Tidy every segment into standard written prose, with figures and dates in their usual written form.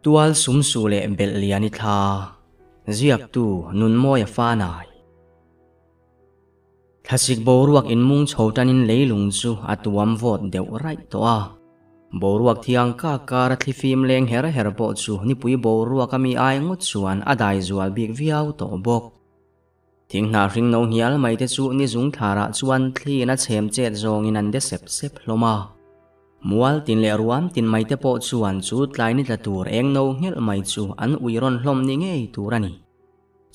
Tual sumsu leh belh lian i thla, ziaktu Nunmawia Fanai. Thlasik boruak inmung chho tanin leilung chu a tuam vawt deuh raih tawh a. Boruak thiang kak kara thlifim leng her her pawh chu nipui boruak a mi ai ngawt chuan a dai zual bik viau tawh bawk. Thinghnah hring no hnial mai te chu ni zung thlarah chuan thliin a chhem chet zawngin an de sep sep hlawm a. Mual tin leh ruam tin mai te pawh chuan chu tlai ni tla tur eng no nghelh mai chu an ui rawn hlawm ni ngei tur a ni.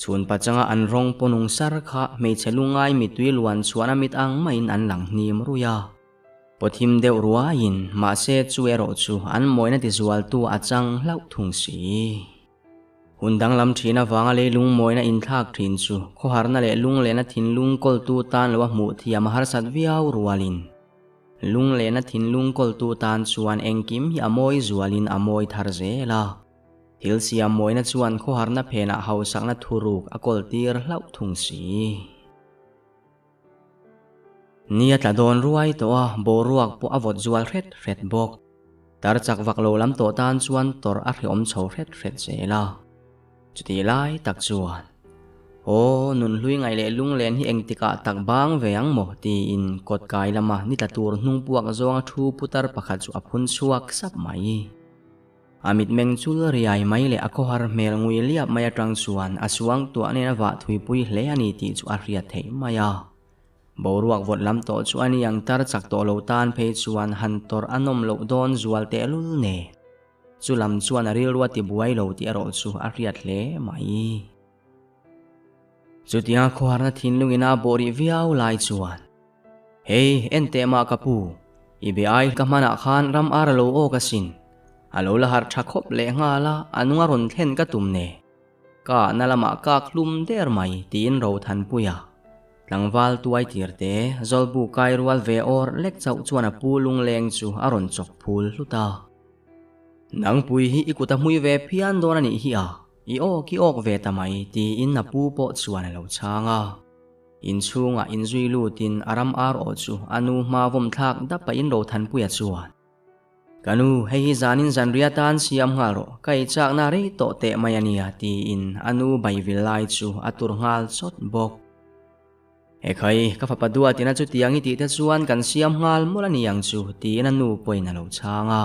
Chhun pachanga an rawng pawnung sar kha hmeichhe lungai mittui luan chhuan a mit ang maiin an lang hnim rui a. Pawthim deuh ruaiin mahse chu erawh chu an mawina tizualtu a chang hlauh thung si. Hun danglam thin avanga leilung mawina inthlak thin chu khawharna leh lunglehna thinlung kawltu tan lo a hmuh thiam a harsat viau rualin lunglehna thinlung kawltu tan chuan engkim hi a mawi zualin a mawi thar zel a. Thil siam mawina chuan khawharna phenah hausakna thuruk a kawltir hlauh thung si. Ni a tla dawn ruai tawh a, boruak pawh a vawt zual hret hret bawk. Tar chak vak lo lam tawh tan chuan tawrh a hrehawm chho hret hret zel a. Chutih lai tak chuan, Aw, nunhlui ngaih leh lunglen hi engtikah tak bang ve ang maw? tiin kawt kai lama ni tla tur hnung puak zawnga thu putar pakhat chu a phun chhuak sap mai. A mitmeng chul riai mai leh a khawhar hmel ngui liap mai atang chuan a suang tuah nen a vah thuipui hle a ni tih chu a hriat theih mai a. Boruak vawt lam tawh chu a ni ang tar chak tawh lo tan phei chuan han tawrh a nawm loh dawn zual tehlul nen. Chu lam chuan a rilru a ti buai lo tih erawh chu a hriat hle mai. Chutianga khawharna thinlungin a bawh rih viau lai chuan, Hei, en teh mah ka pu, i be ai ka hmanah khan ram ar a lo awk asin. A lo la harh tha khawp leh nghal a, a nunga rawn thlen ka tum ne. Ka ahna lamah kak hlum der mai tiin Rothanpui a. Tlangval tuai tir te, Zawlbu kai rual ve awr lek chauh chuan a pu lungleng chu a rawn chawk phul hlut a. Nangpui hi i kut a hmui ve phian dawn a nih hi a. I awk i awk ve ta mai tiin a pu pawh chuan a lo chhang a. Inchhungah inzui lutin a ram ar awh chu a nu hma vawm thlak dap pahin Rothanpuia chuan, Ka nu, hei hi zanin zanriah atan siam nghal rawh, ka ei chakna rei tawh teh mai a nia tiin a nu baivil lai chu a tur nghal chawt bawk. Ekhai, ka fapa duatin a chutiang i tih te chuan kan siam nghal mawlh a ni ang chu tiin a nu pawhin a lo chhang a.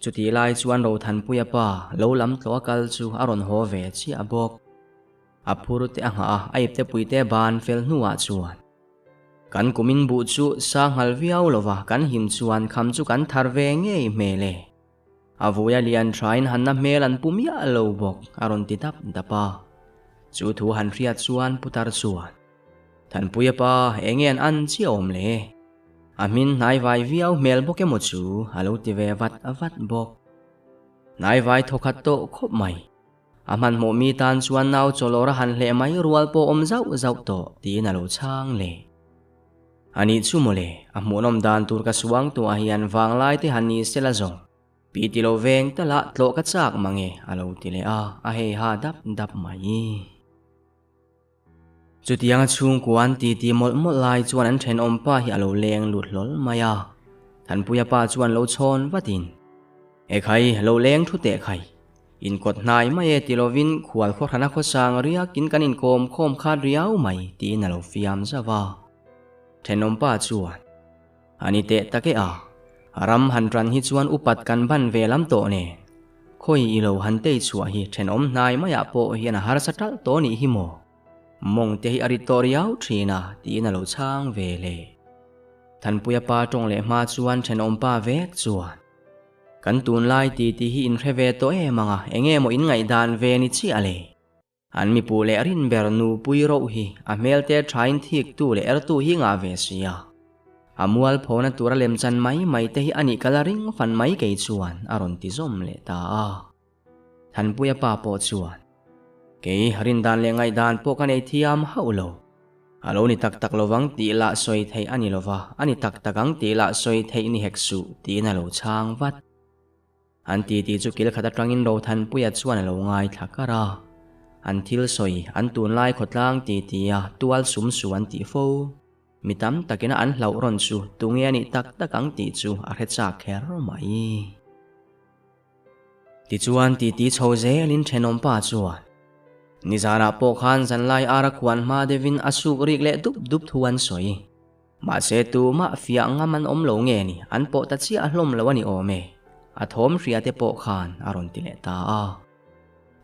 Chutih lai chuan Rothanpuia pa lo lam tlawh a kal chu a rawn haw ve chiah bawk. A phur te a nghah a, a ipte puite ban fel hnuah chuan kan kumin buh chu sa nghal viau lova kan him chuan kham chu kan thar ve ngei hmel e. A vuia lian thain hanna hmel an pu miah lo bawk a rawn ti dap dap a. Chu thu han hriat chuan putar chuan Thanpuia pa enge an an chiah awm le? A hmin hnai vai viau hmel bawk emaw chu a lo ti ve vat vat bawk. Hnai vai thawkhat tawh khawp mai. A hmanhmawh mi tan chuan nau chawlawr a han hleh mai rual pawh awm zauh zauh tawh tiin a lo chhang le. A nih chu mawle, a hmuhnawm dan tur ka suang tuah hian vanglai te han ni sela zawng. Pi ti lo veng tala tlawh ka chak mange a lo ti leh a, a hei ha dap dap mai. Chutianga chhungkua an titi mawlh mawlh lai chuan an thenawm pa hi a lo leng lut hlawl mai a. Thanpuia pa chuan lo chhawn vatin, Ekhai, lo leng thu teh khai. Inkawt hnai mai e ti lovin khual khawhrana khawsang riakin kan inkawm khawm khat riau mai tiin a lo fiam zauh a. Thenawm pa chuan, A ni teh tak e a, ram han ran hi chuan upat kan ban ve lam tawh nen. Khawi i lo han tei chhuah hi thenawm hnai maiah pawh hian a harsa talh tawh nih hi maw? Mawng te hi a rit tawh riau thin a tiin a lo chhang ve le. Thanpuia pa tawng leh hma chuan thenawm pa vek chuan, Kan tunlai titi hi inhre ve tawh em ang a, enge maw inngaihdan ve ni chiah le? An mipu leh rin ber nupui roh hi a hmelte thain thiktu leh ertu hi ngah ve sia. A mualphona tura lemchan mai mai te hi a nih ka la ring fan mai kei chuan a rawn ti zawm leh ta a. Thanpuia pa pawh chuan, Kei rindan leh ngaihdan pawh ka nei thiam hauh lo. A lo ni tak tak lovang tih lah sawi theih a ni lova, a ni tak tak ang tih lah sawi theih ni hek suh tiin a lo chhang vat. An titi chu kil khat atangin Rothanpuia chuan a lo ngaithla kar a. An thil sawi, an tunlai khawtlang titi a tual sum su an tih fo. Mi tam takina an hlauh rawn chu tunge a nih tak tak ang tih chu a hre chak kher mai. Tichuan titi chho zelin thenawmpa chuan nizanah pawh khan zanlai ara khuan hma deuhin a suk rik leh dup dup thu an sawi. Mahse tumah fiah ngam an awm lo nge ni, an pawh ta chiah hlawm lo a ni awm e, a thawm hria te pawh khan a rawn ti leh ta a.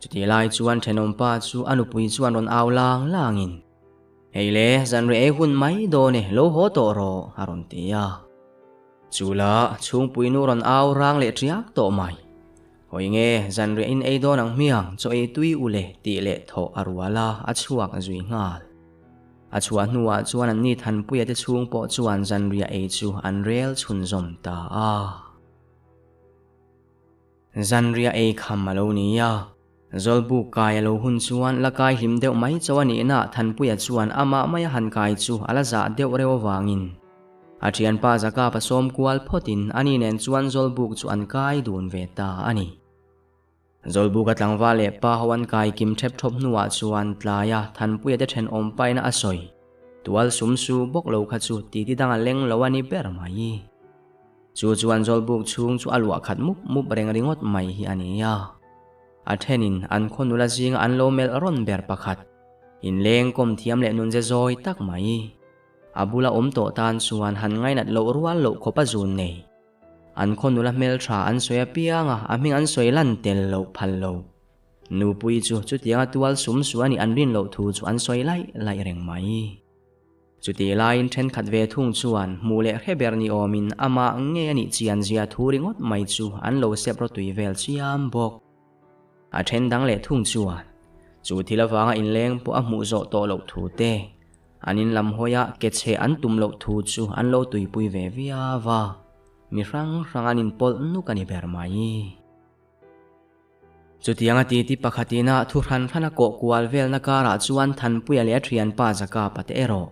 Chutih lai chuan thenawmpa chu a nupui chuan rawn au lang langin, Hei le, zanreh ei hun mai dawn e, lo haw tawh rawh, a rawn ti a. Chu la, chhungpui nu rawn au rang leh ṭiak tawh mai. Hawi nge, zanriah in ei dawn ang hmiang, chaw ei tui u le, tih leh thawh a rual a, a chhuak zui nghal. A chhuah hnuah chuan an ni Thanpuia te chhung pawh chuan zanriah ei chu an rel chhunzawm ta a. Zanriah ei kham a lo ni a, Zawlbuk kai a lo hun chuan la kai hlim deuh mai cho a nihna Thanpuia chuan amah maia han kai chu a la zah deuh reuh avangin a thianpa Zakapa sawm kual phawtin ani nen chuan Zawlbuk chu an kai dun ve ta a ni. Zawlbuka tlangval leh pa ho an kai kim thep thawp hnuah chuan tlaia Thanpuia te thenawm paina a sawi tual sum su bawk lo kha chu titi dang a leng lo a ni ber mai. Chu chuan Zawlbuk chhung chu a luah khat mup mup reng ringawt mai hi a ni a. A thenin an khaw nula zinga an lo melh rawn ber pakhat, inleng kawm thiam leh nunze zawi tak mai. A bula awm tawh tan chuan han ngainat loh rual loh khawp a zun nei. An khaw nula hmeltha an sawi apiang a, a hming an sawi lan tel loh phal lo. Nupui chu chutianga tual sum su a nih an rin loh thu chu an sawi laih laih reng mai. Chutih laiin thenkhat ve thung chuan hmuh leh hre ber ni awmin amah ngei a nih chian zia thu ringawt mai chu an lo sep rawtui vel chiam bawk. A then dang leh thung chuan chu thil avanga inleng pawh a hmuh zawh tawh loh thu te, an in lam hawia ke chhe an tum loh thu chu an lo tuipui ve viau a, mi hrang hrang an inpawlh nuk a ni ber mai. Chutianga titi pakhatina thu hran hrana kawh kual velna karah chuan Thanpuia leh a thianpa Zakapa te erawh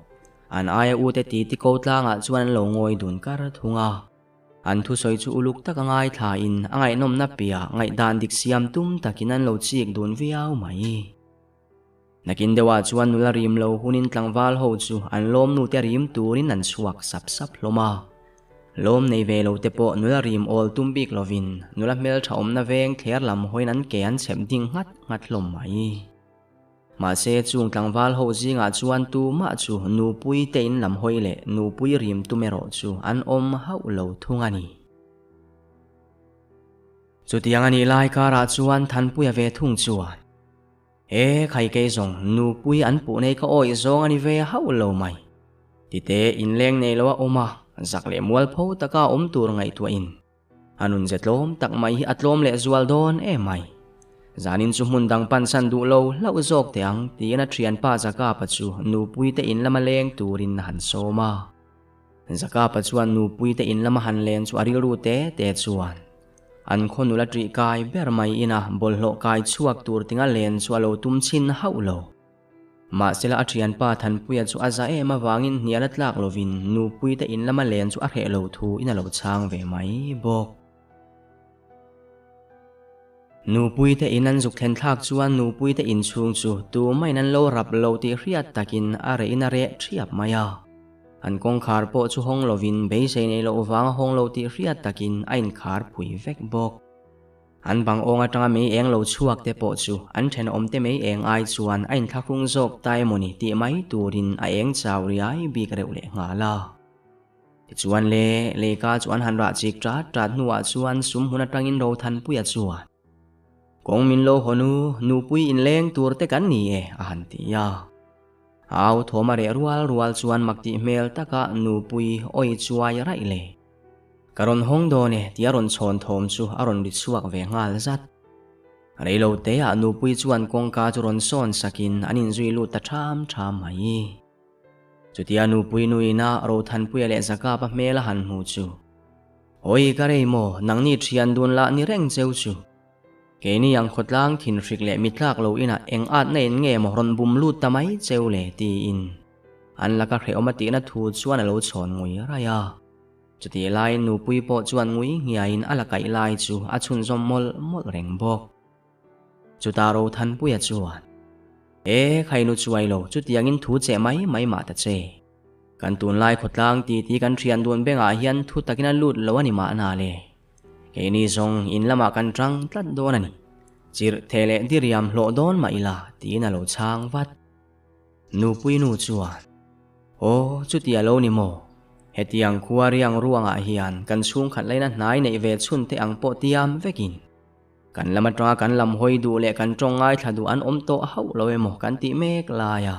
an aia ute titi ko tlangah chuan an lo ngawi dun kar thung a. An thusawi chu uluk taka ngaithlain a ngaihnawmna piah ngaihdan dik siam tum takin an lo chik dun viau mai. Nakin deuhah chuan nula rim lo hunin tlangval ho chu an lawm nute rim turin an chhuak sap sap hlawm a. Lawm nei ve lo te pawh nula rim awl tum bik lovin nula hmeltha awmna veng thler lam hawiin an ke an chhep ding nghat nghat hlawm mai. Mahse chung tlangval ho zingah chuan tumah chu nupui te in lam hawi leh nupui rim tum erawh chu an awm hauh lo thung a ni. Chutiang a nih lai karah chuan Thanpuia ve thung chuan. E khai kei zawng nupui an puh nei ka awih zawng a ni ve hauh lo mai. Tite inleng nei lo a awm a, zak leh mualpho taka a awm tur ngaihtuahin a nunze tlawm tak mai hi a tlawm leh zual dawn em mai. Zanin chu hmun dang pansan duh lo hlauh zawk teh ang tiin a thianpa Zakapa chu nupui te in lama leng turin a han sawm a. Zakapa chuan nupui te in lama han len chu a rilru te te chuan An khaw nula ṭih kai ber mai ina bawlhhlawh kai chhuak tur tinga len chu a lo tum chhin hauh lo. Mahsela a ṭhianpa Thanpuia chu a za em avangin hnial a tlak lovin nupuite in lama len chu a hreh lo thu in a lo chhang ve mai bawk. Nupuite in an zuk thlen thlak chuan nupuite inchhung chu tumahin an lo rap lo tih hriat takin a reh in a reh ṭhiap mai a. An kawngkhar pawh chu hawng lovin beisei nei loh vanga hawng lo tih hriat takin a inkhar phui vek bawk. An bang awng atanga mei eng lo chhuak te pawh chu an thenawm te mei eng ai chuan a inthlahrung zawk ta emawni tih mai turin a eng chau riai bik reuh leh nghal a. Tichuan le, leika chu an han rah chik ṭat ṭat hnuah chuan sum hmun atangin Rothanpuia chuan, Kawng min lo haw nu, nupui inleng tur te kan ni e, a han ti a. Au thawm a reh rual rual chuan mak tih hmel taka nupui awi chuai raih le. Ka rawn hawng dawn e tia rawn chhawn thawm chu a rawn ri chhuak ve nghal zat. Reilo teah nupui chuan kawngka chu rawn sawn sakin an inzui lut ta ṭham ṭham mai. Chutia nupui nuina Rothanpuia leh Zakapa hmel a han hmu chu, Awi ka rei maw, nangni ṭhian dun lah ni reng cheu chu. Keini ang khawtlang thinhrik leh mitlak lo inah eng atna in nge maw rawn bum lut ta mai cheu le tiin an laka hrehawm a tihna thu chuan a lo chhawn ngui raih a. Chutih laiin nupui pawh chuan ngui nghiaiin a la kaih lai chu a chhunzawm mawlh mawlh reng bawk. Chutah Rothanpuia chuan, E, khainu chuai lo, chutiangin thu che mai mai mah ta che. Kan tunlai khawtlang titi kan thian dun bengah hian thu takin a lut lo a ni mahna le. Keini zawng in lamah kan tang tlat dawn a ni. Chirh theh leh diriam hlawh dawn mah ila tiin a lo chhang vat. Nupui nu chuan, Aw, chuti a lo ni maw? Hetiang khua riang ruangah hian kan chhungkhat laina hnai neih ve chhun te ang pawh tiam vekin. Kan lam atanga kan lam hawi duh leh kan tawng ngaithla duh an awm tawh hauh lo emaw kan tih mek lai a.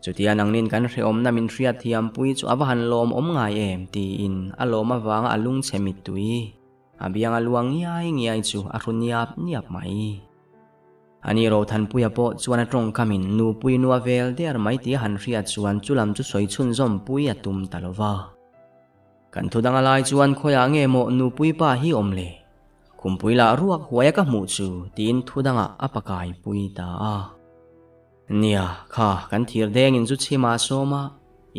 Chutia nangnin kan hrehawmna min hriat thiampui chu a va han lawmawm ngai em tiin a lawm avanga a lungchhe mittui a bianga luang ngiai ngiai chu a hru niap niap mai. Ani Rothanpuia pawh chuan a tawngkamin nupui nua vel der mai tia han hriat chuan chulam chu sawi chhunzawm pui a tum ta lo va. Kan thu danga lai chuan khawiah nge maw nupui pa hi awm le? Khumpui lah ruak huaia ka hmuh chu tiin thu dangah a pakai pui ta a. Nia, kha kan thir dengin zu chhima sawm a,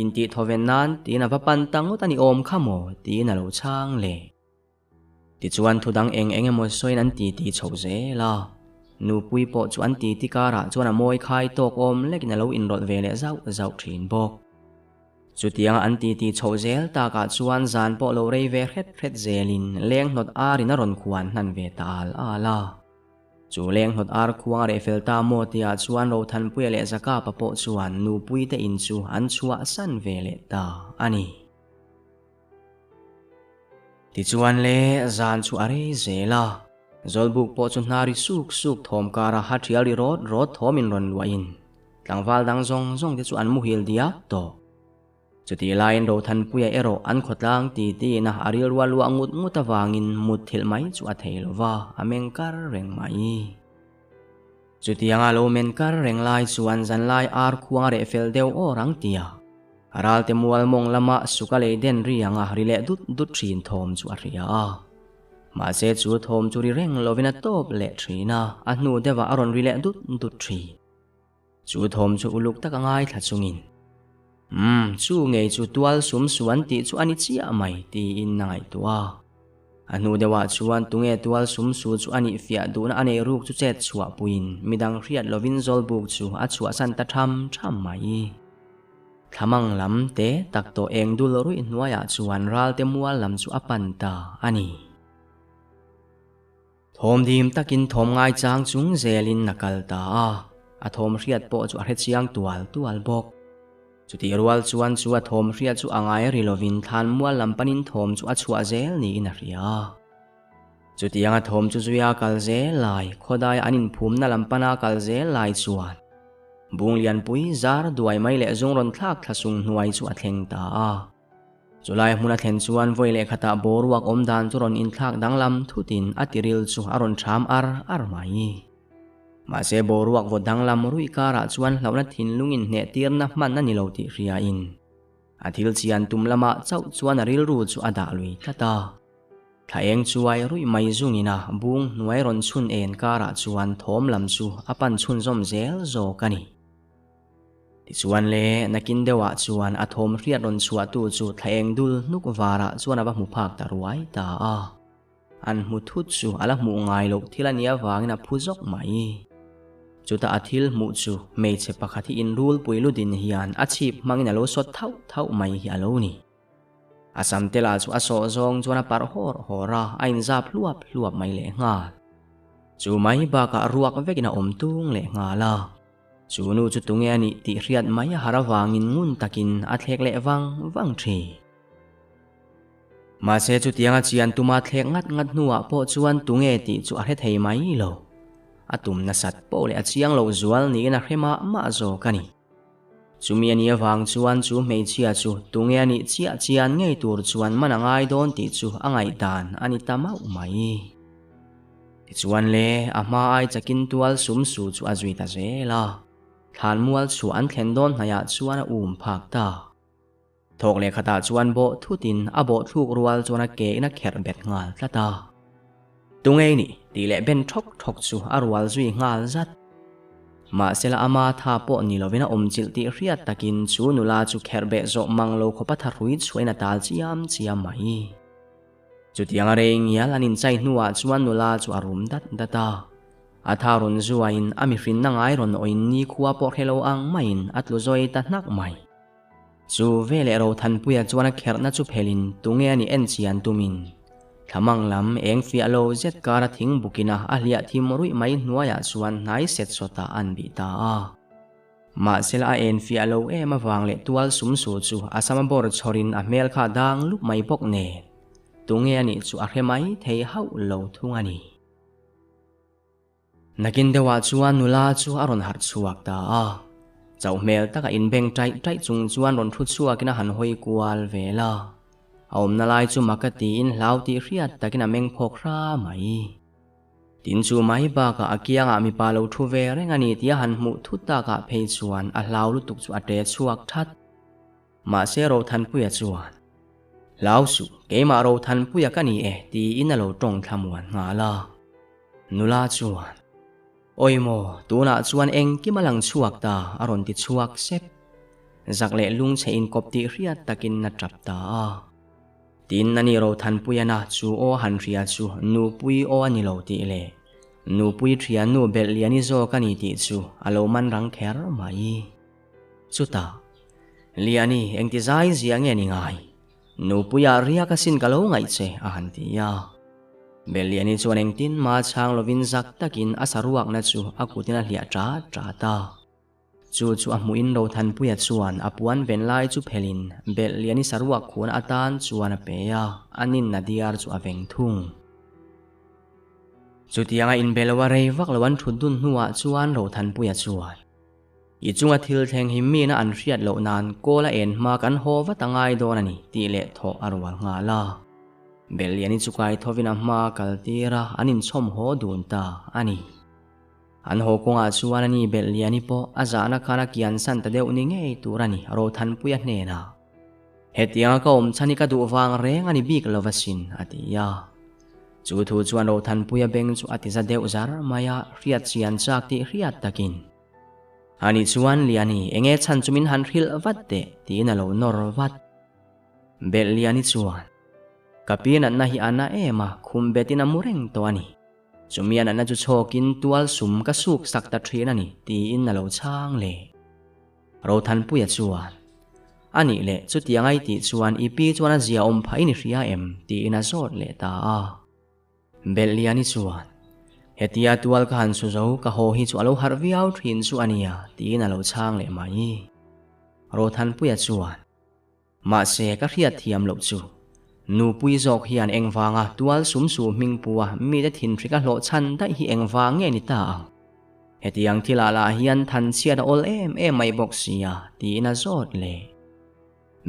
intih thawven nan tiin a va pan ta ngawt a ni awm kha maw tiin a lo chhang le. Tichuan thu dang eng eng emaw sawiin an titi chho zel a. Nupui pawh chu an titi karah chuan a mawi khai tawk awm lekin a lo inrawlh ve leh zauh zauh thin bawk. Chutianga an titi chhoh zel takah chuan zan pawh lo rei ve hret hret zelin leng hnawt arin a rawn khuan hnan ve ta al al a. Chu leng hnawt ar khuang a reh fel ta maw tihah chuan Rothanpuia leh Zakapa pawh chuan nupuite in chu an chhuahsan ve leh ta a ni. Tichuan le zan chu a rei zel a, Zawlbuk pawh chu hna ri suk suk thawm kara ha thial ri rawt rawt thawm in rawn luahin tlangval dang zawng zawng te chu an muhil diak tawh. Chutih laiin Rothanpuia erawh an khawtlang ti tiin a a rilrua luah ngut ngut avangin mut thilh mai chu a thei lo va, a meng kar reng mai. Chutianga lo men kar reng lai chuan zanlai ar khuang a reh fel deuh awr ang tia ralte mual mawng lama suka lei den ri anga ri leh dut dut thin thawm chu a hria a. Mahse chu thawm chu ri reng lovin a tawp leh thin a, a hnu deuhah a rawn ri leh dut dut thin. Chu thawm chu uluk tak a ngaithla chungin, Umm, chu ngei chu tual sum su an tih chu a ni chiah mai, tiin a ngaihtuah a. A hnu deuhah chuan tunge tual sum su chu a nih fiah duhna a nei ruk chu chet chhuah puiin midang hriat lovin Zawlbuk chu a chhuahsan ta tham tham mai. Thlamang lam te tak tawh eng dul ruih hnuaiah chuan ralte mual lam chu a pan ta a ni. Thawm dim takin thawm ngaichang chung zelin a kal ta a, a thawm hriat pawh chu a hre chiang tual tual bawk. Chutih rual chuan chu a thawm hriat chu a ngai ri lovin thlan mual lam panin thawm chu a chhuah zel niin a hria a. Chutianga thawm chu zuia kal zel lai, khawdai an inphumna lam pana kal zel lai chuan bung lianpui zar duai mai leh zung rawn thlak thla sung hnuai chu a thleng ta a. Chulai hmun a thlen chuan vawi leh khatah boruak awm dan chu rawn inthlak danglam thutin a tiril chu a rawn ṭham ar ar mai. Mahse boruak vaw danglam ruih karah chuan hlauhna thinlung inhneh tirna hman a ni lo tih hriain a thil chian tum lamah chauh chuan a rilru chu a dah lui tlat a. Thla eng chuai ruih mai zungin a bung hnuai rawn chhun en karah chuan thawm lam chu a pan chhunzawm zel zawk a ni. Tichuan le, nakin deuhah chuan a thawm hriat rawn chhuahtu chu thla eng dul hnuk varah chuan a va hmu phak ta ruai ta a. An hmu thut chu a la hmuh ngai loh thil a nih avangin a phu zawk mai. Chutah a thil hmuh chu hmeichhe pakhat hi inrulpui ludin hian a chhip hmangin a lo sawt thauh thauh mai hi a lo ni. A sam te lah chu a sawh zawng chuan a parh hawr hawr a, a inzap hluap hluap mai lehnghal. Chu mai bakah ruak vekin a awm tung lehnghal a. Chu nu chu tunge a nih tih hriat mai a har avangin ngun takin a thlek leh vang vang thin. Mahse chutianga chian tuma thlek ngat ngat hnuah pawh chuan tunge tih chu a hre thei mai lo. A tum nasat poh leh a chiang loh zual niin a hre mah mah zawk a ni. Chumi a nih avang chuan chu hmeichhia chu tunge a nih chiah chian ngei tur chuan man a ngai dawn tih chu a ngaihdan a ni ta mauh mai. Tichuan le, a hma ai chakin tual sum su chu a zui ta zel a, thlan mual chhuah an thlen dawn hnaiah chuan a um phak ta. Thawk leh khatah chuan bawh thutin a bawh thluk rual chuan a ke in a kherh bet nghal tlat a. Tungei nih tih leh ben thawk thawk chu a rual zui nghal zat. Mahsela ama tha pawh ni lovin a awmchilh tih hriat takin chu nula chu kherh beh zawh mang lo khawpa thahrui chhuahin a tal chiam chiam mai. Chutiang a rei ngial an inchai hnuah chuan nula chu a rum dat dat a. A tha rawn zuain a mihrinna ngai rawn awin nikhua pawh hre lo ang maiin a tlu zawi ta hnak mai. Chu veleh Rothanpuia chuan a kherhna chu phelin tunge a nih en chian tumin. Thlamang lam eng fiah lo zet kara thing bukina a hliah thim ruih mai hnuaiah chuan hnai set sawtah an bih ta a. Mahsela a en fiah lo em avang leh tual sum su chu a sama bawr chhawrin a hmel kha dang lup mai bawk nen tunge a nih chu a hre mai thei hauh lo thung a ni. Nakin deuhah chuan nula chu a rawn harh chhuak ta a, chauh hmel taka inbeng taih taih chung chuan rawn thu chhuakin a han hawi kual vel a. A awmna lai chu mak a tiin hlau tih hriat takin a meng phawk hra mai. Tin chu mai bakah a kiangah mipa lo thu ve reng a ni tih a han hmuh thut takah phei chuan a hlau lutuk chu a ṭe chhuak that. Mahse Rothanpuia chuan, Hlau suh, keimah Rothanpuia ka ni e tiin a lo tawng thlamuan nghal a. Nula chuan, Awi maw, tunah chuan engkim a lang chhuak ta a rawn ti chhuak sep. Zak leh lungchhe inkawp tih hriat takin a tap ta a. Tin, ani Rothanpuia na chu aw han hria chu nupui aw a ni lo tih leh nupui thiannu belh liani zawk a ni tih chu a lo man rang kher mai. Chutah, Liani, engti zai zia nge ni ngai? Nupuia riak asin ka lo ngaih che, a han ti a. Belliani chuan engtin mah chhang lovin zak takin a saruakna chu a kutin a hliah ṭat ṭat a. Chu chu a hmuhin Rothanpuia chuan a puan ven lai chu phelhin Belhliani saruak khuan atan chuan a pe a, a ninna diar chu a veng thung. Chutianga inbe lo a rei vak lo an thut dun hnuah chuan Rothanpuia chuan, I chunga thil thleng hi mina an hriat loh nan kawl a en hma kan haw vat a ngai dawn a ni tih leh thawh a rual nghal a. Belhliani chu kai thovin a hma kal tir a, an inchhawm haw dun ta a ni. An haw kawngah chuan a ni Belhliani pawh a zahna khan a kian san ta deuh ni ngei tur a ni Rothanpuia hnenah. Hetianga ka awm chhan hi ka duh vang reng a ni bik lo asin, a ti a. Chu thu chuan Rothanpuia beng chu a ti za deuh zar mai a, hriat chian chak tih hriat takin. Ani chuan Liani enge chhan chu min han hrilh vat teh, tiin a lo nawr vat. Belhliani chuan, Ka pi natna hi a na em a, khum betin a mu reng tawh a ni. Chumi a natna chu chhawkin tual sum ka suk sak ta thin a ni, tiin a lo chhang leh. Rothanpuia chuan, A nih leh, chutiang ai tih chuan i pi chuan a zia awm phah i ni hria em? tiin a zawt leh ta a. Belhliani chuan, Hetia tual ka han su zo, ka haw hi chu a lo harh viau thin chu a nia, tiin a lo chhang leh mai. Rothanpuia chuan, Mahse, ka hriat thiam loh chu. Nupui zawk hian engvanga tual sum su hming pua mite thinhrik a hlawh chhan daih hi engvang nge ni ta ang? Hetiang thilah lah hian than chhiat a awl em em mai bawk sia, tiin a zawt leh.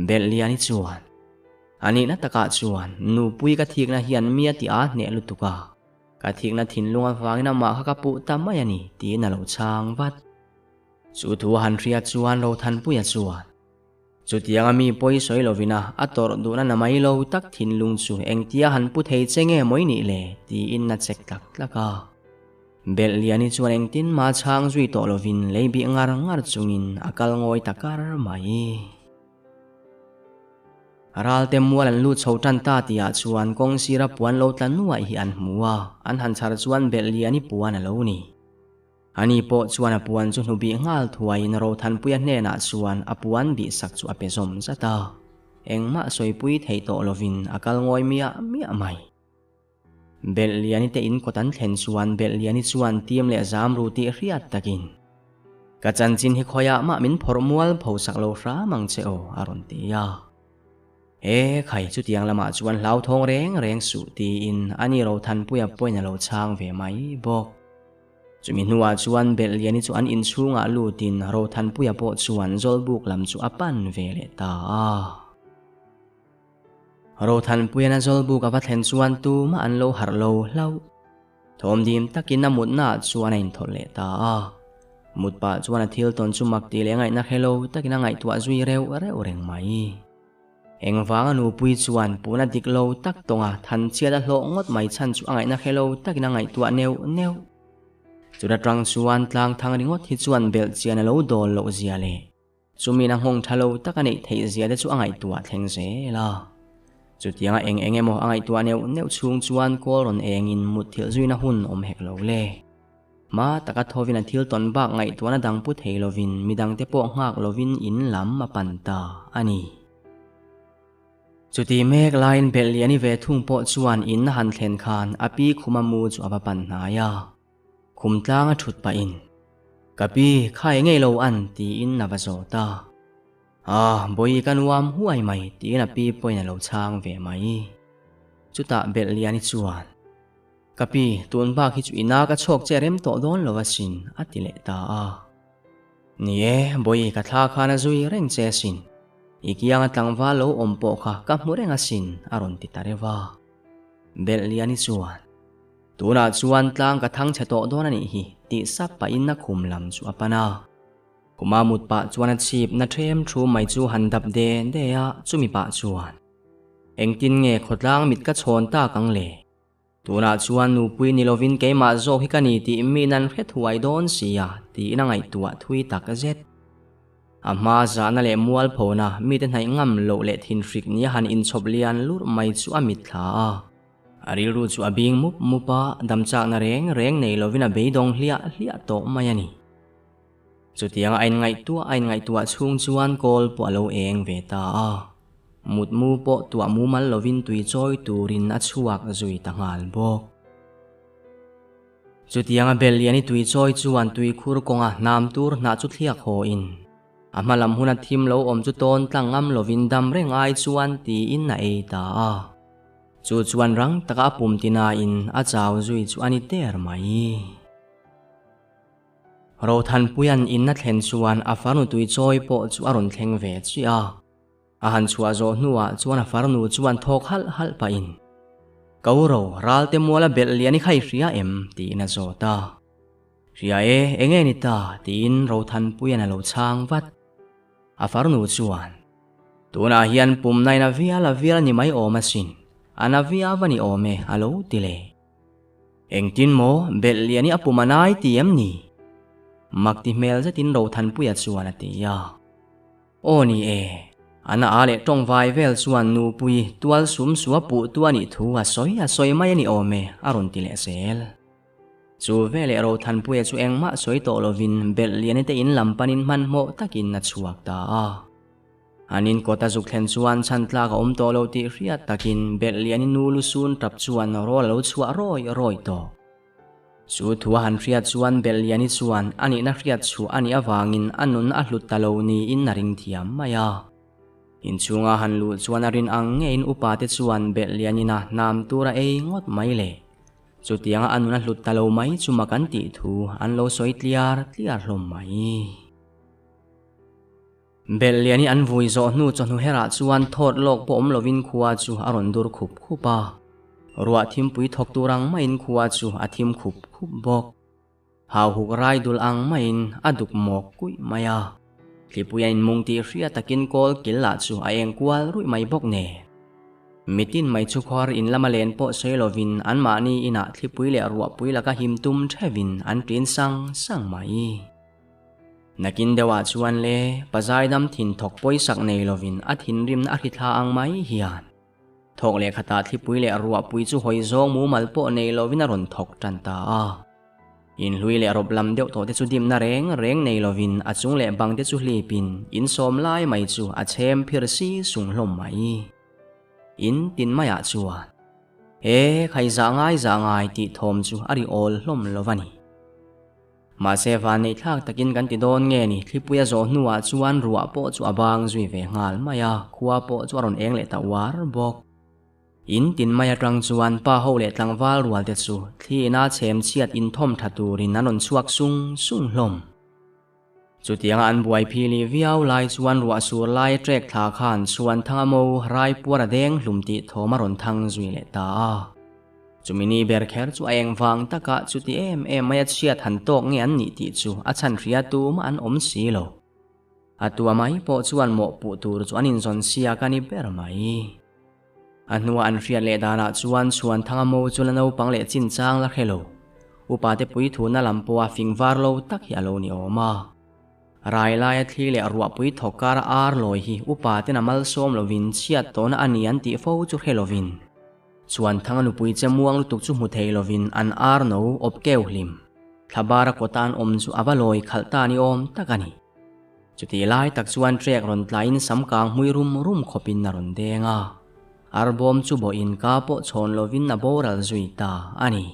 Belhliani chuan, A nihna takah chuan nupui ka thikna hian mi a ti a hneh lutuk a, ka thikna thinlung avangin amah kha ka puh ta mai a ni, tiin a lo chhang vat. Chu thu a han hriat chuan Rothanpuia chuan, Chutianga mi pawi sawi lovina a tawrh duhna na mai lo tak thinlung chu engtia han pu thei che nge mawi nih le? tiin a chek tlak tlak a. Belhliani chuan engtin mah chhang zui tawh lovin lei bih ngar ngar chungin a kal ngawi ta kar mai. Ralte mual an lut chho tan ta tihah chuan kawng sira puan lo tla nuaih hi an hmu a, an han chhar chuan Belhliani puan a lo ni. Ani pawh chuan a puan chu hnu bih nghal thuaiin Rothanpuia hnenah chuan a puan bih sak chu a pe zawm zat a. Engmah sawipui theih tawh lovin a kal ngawi miah miah mai. Belhliani te in kawt an thlen chuan Belhliani chuan tim leh zam ru tih hriat takin, Ka chanchin hi khawiah mah min phawrh mual pho sak lo hram ang che aw, a rawn ti a. E khai, chutiang lamah chuan hlauthawng reng reng suh tiin ani Rothanpuia pawhin a lo chhang ve mai bawk. Chumi hnuah chuan Belhliani chu an inchhungah lutin Rothanpuia pawh chuan Zawlbuk lam chu a pan ve leh ta a. Rothanpuia'n a Zawlbuk a va thlen chuan tumah an lo harh lo hlauh. Thawmdim takin a mutnaah chuan a inthawlh leh ta a. Mut pah chuan a thil tawn chu mak tih leh ngaihna hre lo takin a ngaihtuah zui reuh reuh reng mai. Engvanga nupui chuan puna dik lo tak tawnga thanchhiat a hlawh ngawt mai chhan chu a ngaihna hre lo takin a ngaihtuah neuh neuh. Chuta tang chuan tlang thang ringawt hi chuan belh chian a lo dawl loh zia leh chumi na nghawng tha lo tak a neih theih zia te chu a ngaihtuah thleng zel a. Chutianga eng eng emaw a ngaihtuah neuh neuh chhung chuan kawl rawn engin mutthilh zuina hun awm hek lo le. Hma taka thovin a thil tawn bak ngaihtuahna dang pu thei lovin midangte pawh nghak lovin in lam a pan ta a ni. Chuti mek laiin Belhliani ve thung pawh chuan in a han thlen khan a pi khuma mu chu a va pan hnai a. Khum tlang a thut pahin, Ka pi, khai ngei lo an, tiin a va zawt a. Ah, bawi ka nuam huai mai, tiin a pi pawhin a lo chhang ve mai. Chutah Belhliani chuan, Ka pi, tun bak hi chu ina ka chhawk che rem tawh dawn lo asin, a ti leh ta a. Ni e, bawi ka thla khan a zui reng che asin. I kianga tlangval lo awm pawh kha ka hmu reng asin, a rawn ti ta reuh a. Belhliani chuan, Tunah chuan tlang ka thang chhe tawh dawn a nih hi, tih sap pahin a khum lam chu a pan a. Khuma mut pah chuan a chhip na ṭhem thu mai chu han dap de de a, chumi pah chuan, Engtin nge khawtlang mit ka chhawn tak ang le? Tunah chuan nupui ni lovin keimah zawk hi ka ni tih mi nan hre thuai dawn si a, tiin a ngaihtuah thui tak zet. A hma zahna leh mualphona mite hnaih ngam loh leh thinhrik nia han inchhawp lian lurh mai chu a mitthla a. A rilru chu a bing mup mup a, damchakna reng reng nei lovin a beidawng hliah hliah tawh mai a ni. Chutianga a inngaihtuah a inngaihtuah chhung chuan kawl pawh a lo eng ve ta a. Mutmu pawh tuah mumal lovin tui chawi turin a chhuak zui ta nghal bawk. Chutianga Belliani tui chawi chuan tuikhur kawnga hnam tur hnah chu thliak haw in, a hma lam huna thim lo awm chu tawn tlang ngam lovin dam reng ai chuan tiin a ei ta a. Chu chuan rang taka a pum tinain a chau zui chu a ni der mai. Rothanpuia'n in a thlen chuan a farnu tui chawi pawh chu a rawn thleng ve chiah a. A han chhuah zawh hnuah chuan a farnu chuan thawk halh halh pahin, Ko ro, ralte muala belh lian i khai hria em? tiin a zawt a. Hria e, enge ni ta? tiin Rothanpuia'n a lo chhang vat. A farnu chuan, Tunah hian pum nain a vial a vial a ni mai awm asin, a na viau a ni awm e, a lo ti leh. Engtin maw belh lian i a pum a nai ti em ni? Mak ti hmel zetin Rothanpuia chuan a ti a. Aw ni e, a na a leh tawngvai vel chuan nupui tual sum su a puh tu a nih thu a sawi a sawi mai a ni awm e, a rawn ti leh zel. Chu veleh Rothanpuia chu engmah sawi tawh lovin belh lian i te in lam panin hmanhmawh takin a chhuak ta a. An in kawt a zuk thlen chuan chhan tlak a awm tawh lo tih hriat takin belh lian i nu lusun tap chuan rawl a lo chhuah rawi rawi tawh. Chu thu a han hriat chuan belh lian i chuan a nihna hriat chhuah a nih avangin a nun a hlut ta lo niin a ring thiam mai a. Inchhunga han luh chuan a rin ang ngeiin upa te chuan belh lian ina hnam tur a ei ngawt mai le. Chutianga a nun a hlut ta lo mai chu mak an tih thu an lo sawi tliar tliar hlawm mai. Belh lian hi an vui zawh hnu chawhnu herah chuan thawt lawk pawh awm lovin khua chu a rawn dur khup khup a. Ruah thimpui thawk tur ang maiin khua chu a thim khup khup bawk. Hau huk rai dul ang maiin a duk mawk kuih mai a. Thlipui a inmung tih hriat takin kawl kil lah chu a eng kual ruih mai bawk nen. Mitin mai chu khuar in lama len pawh sawi lovin anmahni inah thlipui leh ruahpui laka him tum theuhin an ṭin sang sang mai. Nakin deuhah chuan le, pazaidam thin thawk pawisak nei lovin a thinrimna a hrithla ang mai hian. Thawk leh khatah thlipui leh ruahpui chu hawi zawng mumal pawh nei lovin a rawn thawk tan ta a. Inhlui leh rawp lam deuh tawh te chu dimna reng reng nei lovin a chung leh bang te chu hlipin insawm lai mai chu a chhem phir si sung hlawm mai. In tin maiah chuan, He, khai zah ngai zah ngai tih thawm chu a ri awl hlawm lo va ni. Mahse vanneih thlak takin kan ti dawn nge ni, thlipui a zawh hnuah chuan ruah pawh chu a bang zui ve nghal mai a, khua pawh chu a rawn eng leh ta uar bawk. In tin mai atang chuan pa ho leh tlangval rual te chu thli ina chhem chhiat inthawm tha turin an rawn chhuak sung sung hlawm. Chutianga an buai phili viau lai chuan ruah sur lai trek thla khan chhuan thanga mo rai puar a deng hlum tih thawm a rawn thang zui leh ta a. Chumi ni ber kher chu a eng vang takah chuti em em mai a chhiat han tawk nge an nih tih chu a chhan hria tumah an awm si lo. A tua mai pawh chuan mawhpuh tur chu an inzawn siak a ni ber mai. A hnua an hriat leh danah chuan Chhuanthanga mo chu la naupang leh chinchang la hre lo. Upate puithuna lam pawha fing var lo tak hi a lo ni awm a. Rai laia thli leh ruahpui thawk kara ar lawi hi upaten a malsawm lovin chhiat tawhna a ni an tih fo chu hre lovin Chuanthanga nupui che muang lutuk chu hmu thei lovin an ar no awp keu hlim. Thlabara kawta an awm chu a va lawi khalh ta ni awm tak a ni. Chutih lai tak chuan trek rawn tlaiin sam kang hmui rum rum khawpin a rawn deng a. Arbawm chu bawhin ka pawh chhawn lovin a boral zui ta a ni.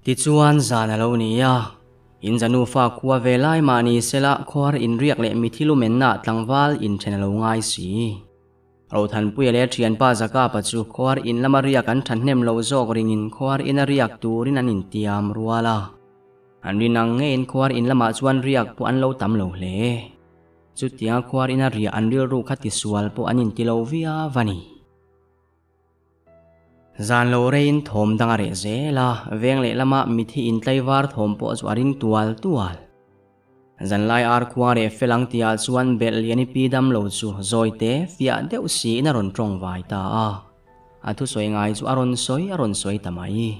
Tichuan zan a lo ni a, in za nufa khua ve lai mah ni sela khuar inriak leh mithi lumenna tlangval inthen a lo ngai si. Rothanpuia leh thianpa Zakapa chu khuar in lama riak an thahnem lo zawk ringin khuar ina riak turin an intiam rual a. An rin ang ngeiin khuar in lamah chuan riak pawh an lo tam lo hle. Chutianga khuar ina riah an rilru kha tisual pawh an inti lo viau a ni. Zan lo reiin thawm dang a reh zel a, veng lehlama mithi intlaivar thawm pawh chu a ring tual tual. Zanlai ar khuang reh fel ang tihah chuan belh lian i pi dam lo chu zawi te fiah deuh siin a rawn tawng vai ta a. A thusawi ngai chu a rawn sawi a rawn sawi ta mai.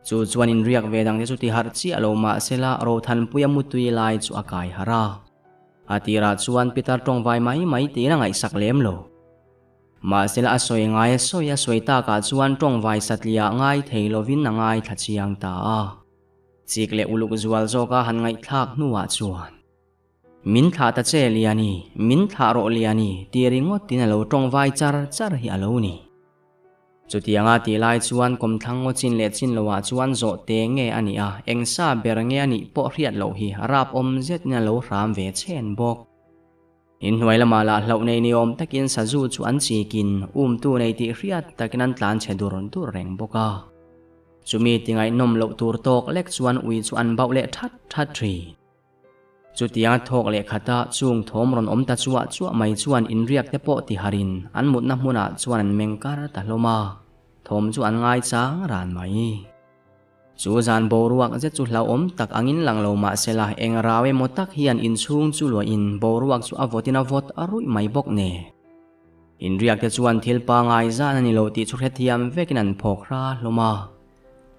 Chu chuan inriak ve dang te chu ti harh chiah lo mah sela Rothanpuia mutui lai chu a kai harh a. A tirah chuan Peter tawng vai mai mai tiin a ngaihsak lem lo. Mahsela a sawi ngai a sawi a sawi takah chuan tawngvai satliah ngai thei lovin a ngaithla chiang ta a. Chik leh uluk zual zawka han ngaihthlak hnuah chuan, Min thlah ta che Liani, min thlah rawh Liani ti ringawtin a lo tawngvai char char hi a lo ni. Chutianga tih lai chuan kawmthlang ngaw chin leh chin loah chuan zawh te nge a nih a, eng sa ber nge a nih pawh hriat loh hi rap awm zetin a lo hram ve chhen bawk. Inhnuai lamah lah hlauh nei ni awm takin sazu chu an chikin umtu nei tih hriat takin an tlan chhe dur dur reng bawk a. Chumi ti ngaihnawm loh tur tawk lek chuan ui chu an bauh leh that that thin. Chutianga thawk leh khata chung thawm rawn awm ta chuah chuah mai chuan inriak te pawh ti harin an mutna hmunah chuan an meng kar ta hlawm a, thawm chu an ngaichang ran mai. Chu zan boruak zet chu hlauhawm tak angin lang lo mah sela eng rau emaw tak hian inchhung chu luahin boruak chu a vawtin a vawt a ruih mai bawk ne. Inriak te chuan thil pangai zan a ni lo tih chu hrethiam vekin an phawk hra hlawm a.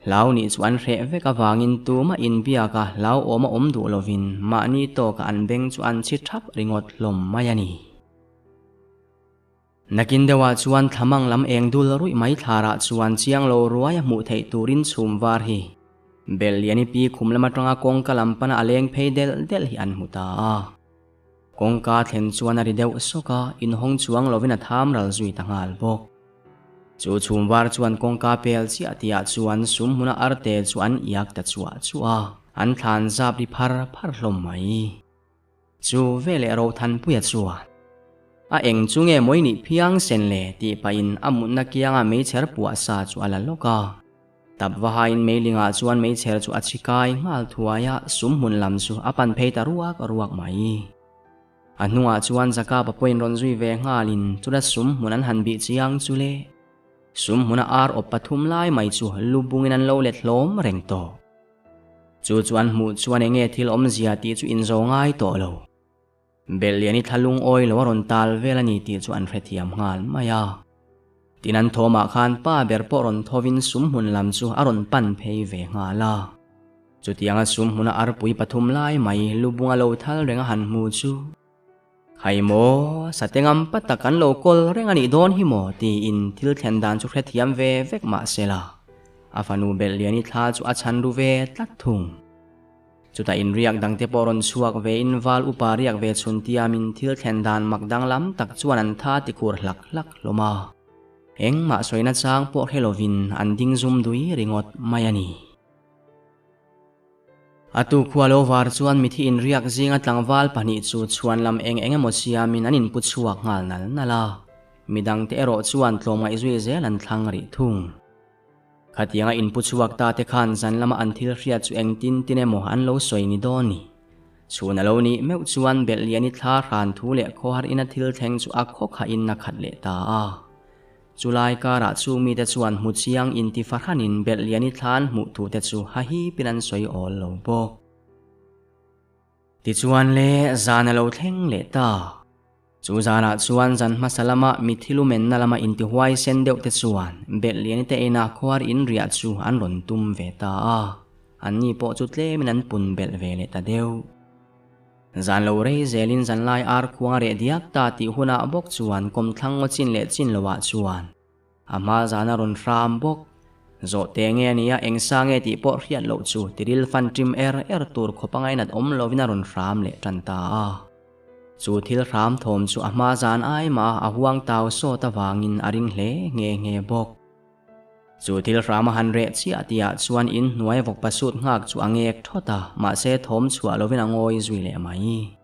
Hlau nih chu an hreh vek avangin tumah inbiak a hlauhawm a awm duh lovin mahni tawkah an beng chu an chhi thap ringawt hlawm mai a ni. Nakin deuhah chuan thlamang lam eng dul ruih mai thlarah chuan chiang lo ruai a hmuh theih turin chhum var hi Bel liani pi khum lam atanga kawngka lam pana a leng phei delh delh hi an hmu ta a. Kawngka thlen chuan a ri deuh sawk a, inhawng chuang lovin a tham ral zui ta nghal bawk. Chu chhum var chuan kawngka pel chiah tihah chuan sum hmuna arte chu an iak ta chuah chuah a, an thlan zap ri phar phar hlawm mai. Chu veleh Rothanpuia chuan, A eng chu nge mawi nih phiang sen le? tih pahin a mutna kianga meichher puah sa chu a la lawk a. Tap vahain meilingah chuan meichher chu a chhi kai nghal thuai a, sum hmun lam chu a pan phei ta ruak ruak mai. A hnungah chuan Jakapa pawhin rawn zui ve nghalin chula sum hmun an han bih chiang chu le. Sum hmuna ar awp pathum lai mai chu lu bungin an lo let hlawm reng tawh. Chu chu an hmuh chuan enge thil awmzia tih chu inzo ngai tawh lo. Belhlian i thla lungawi lo a rawn tal vel a ni tih chu an hrethiam nghal mai a. Tin an thawmah khan pa ber pawh rawn thovin sum hmun lam chu a rawn pan phei ve nghal a. Chutianga sum hmuna arpui pathum lai mai lubunga lo thal reng a han hmu chu, Khai maw, Satengam pa tak an lo kawl reng a nih dawn hi maw? tiin thil thlen dan chu hrethiam ve vek mah se la, a fanu Belhliani thla chu a chhan ru ve tlat thung. Chutah inriak dangte pawh rawn chhuak vein val upa riak ve chhun tiamin thil thlen dan mak danglam tak chuan an tha ti khur hlak hlak hlawm a. Engmah sawina chang pawh hre lovin an ding zum dui ringawt mai a ni. A tu khua lo var chuan mithi inriak zinga tlangval pahnih chu chhuan lam eng eng emaw siamin an inpu chhuak nghal nal nal a, midangte erawh chuan tlawmngaih zui zel an thlang rih thung. Khatianga inpu chhuak ta te khan zan lama an thil hriat chu engtin tin emaw an lo sawi ni dawn ni. Chhun a lo nih meuh chuan Belhliani thla hran thu leh khawhar ina thil thleng chu a khawkhahin a khat leh ta a. Chulai karah chu mite chuan hmu chiang inti fahranin Belhliani thlan hmuh tute chu hahipin an sawi awl lo bawk. Tichuan le, zan a lo thleng leh ta. Chu zanah chuan zan hmasa lama mithi lumenna lama inti huaisen deuh te chuan Belhliani te ina khuar in riah chu an rawn tum ve ta a, anni pawh chu tlemin an pun belh ve leh ta deuh. Zan lo rei zelin zanlai ar khuang a reh diak ta tih hunah bawk chuan kawmthlang ngaw chin leh chin loah chuan a hma zan a rawn hram bawk. Zawh te nge a nia eng sa nge tih pawh hriat loh chu tiril fan ṭim er er tur khawp a ngainat awm lovin a rawn hram leh ṭan ta a. Chu thil hram thawm chu a hma zan ai mah a huang tau sawt avangin a ring hle nghe nghe bawk. Chu thil hram a han reh chiah tihah chuan in hnuai vawk pasut nghak chu a ngek thawt a, mahse thawm chhuah lovin a ngawi zui leh mai.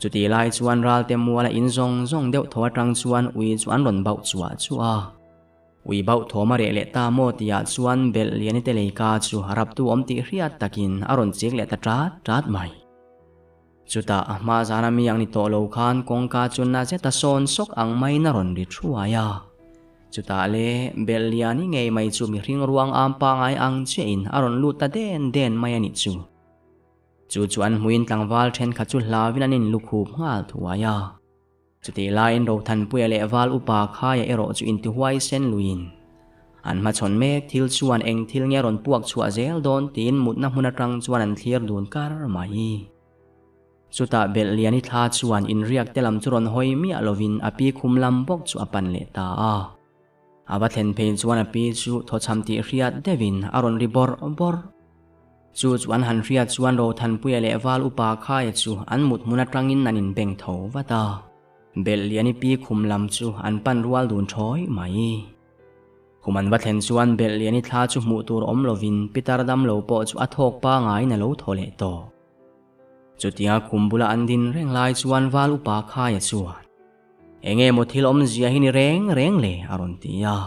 Chutih lai chuan ralte muala in zawng zawng deuh tho atang chuan ui chu an rawn bauh chuah chuah a. Ui bauh thawm a reh leh ta maw tihah chuan belh liani te leika chu raptu awm tih hriat takin a rawn chik leh ta ṭat ṭat mai. Chutah a hma zana mi ang ni tawh lo khan kawngka chu na zeta sawn sawk ang maiin a rawn ri thuai a. Chutah le belh liani ngei mai chu mihring ruang am pangai ang chiahin a rawn lut ta den den mai a nih chu. Chu chu an hmuin tlangval thenkhat chu hlauin an inlukhup nghal thuai a. Chutih laiin Rothanpuia leh Val Upa Khaia erawh chu intihuai sen luiin an hmachhawn mek thil chuan eng thil nge rawn puak chhuah zel dawn tiin mutna hmun atang chuan an thlir dun kar mai. Chutah Belhliani thla chuan inriak te lam chu rawn hawi miah lovin a pi khum lam bawk chu a pan leh ta a. A va thlen phei chuan a pi chu thawchham tih hriat deuhin a rawn ri bawrh bawrh. Chu chu an han hriat chuan Rothanpuia leh Val Upa Khaia chu an mut hmun atangin an inbeng tho vat a. Belhliani pi khum lam chu an pan rual dun thawi mai. Khum an va thlen chuan Belhliani thla chu hmuh tur awm lovin Pitar damlo pawh chu a thawk pangaiin a lo thaw leh tawh. Chutia khum bula an din reng lai chuan Val Upa Khaia chuan, Enge maw thil awmzia hi ni reng reng le? a rawn ti a.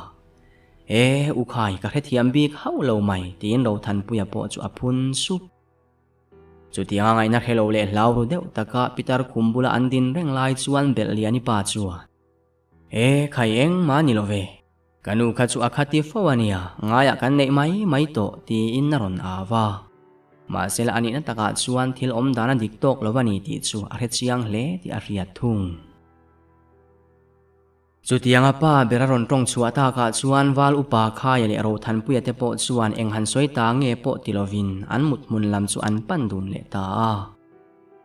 E, u khai, ka hrethiam bik hauh lo mai, tiin Rothanpuia pawh chu a phun sup. Chutianga ngaihna hre lo leh hlau ru deuh taka Pitar khum bula an din reng lai chuan Belhliani pa chuan, E, khai engmah ni lo ve. Ka nu kha chu a khati fo a nia, ngaiah kan neih mai mai tawh, tiin a rawn au a. Mahsela a nihna takah chuan thil awm dan a dik tawk lo a ni tih chu a hre chiang hle tih a hriat thung. Chutianga pa ber a rawn tawng chhuah takah chuan Val Upa Khaia leh Rothanpuia te pawh chuan eng han sawi ta nge pawh ti lovin an mut hmun lam chu an pan dun leh ta a.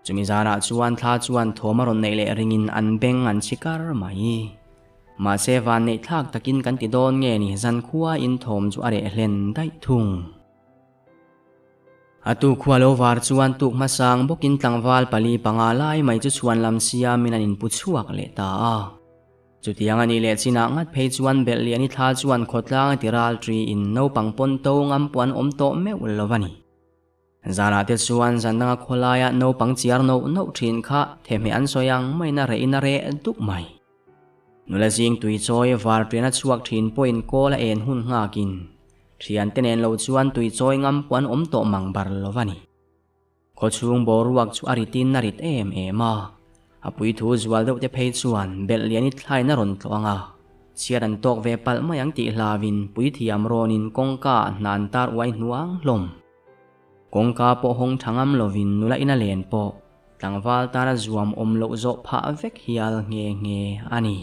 Chumi zanah chuan thla chuan thawm a rawn neih leh ringin an beng an chhi kar mai. Mahse vanneih thlak takin kan ti dawn nge ni zankhua in thawm chu a reh hlen daih thung. A tu khua lo var chuan tuk hmasang bawkin tlangval pali panga lai mai chu chhuan lam siamin an inpu chhuak leh ta a. Chutiang a nih leh chinah ngat phei chuan Belhliani thla chuan khawtlang a ti ral ṭiin naupang pawn to ngam pawh an awm tawh meuh lo a ni. Zanah te chuan zan danga khawlaia naupang chiar noh noh ṭhin kha thehmeh an sawi ang maiin a rehin a reh dup mai. Nula zing tui chawi var ṭian a chhuak ṭhin pawhin kawl a en hun nghakin Thiante nen lo chuan tui chawi ngam pawh an awm tawh mang bar lo a ni. Khawchhung boruak chu a ritin a rit em em a, a puithu zual deuh te phei chuan belh lian i thlain a rawn tlawh ang a, chhiat an tawk ve palh mai ang tih hlauin puithiam rawnin kawngka ah hna an tar uai hnuang hlawm. Kawngka pawh hawng tha ngam lovin nula ina len pawh tlangval tana zuam awm loh zawh phah vek hial nghe nghe a ni.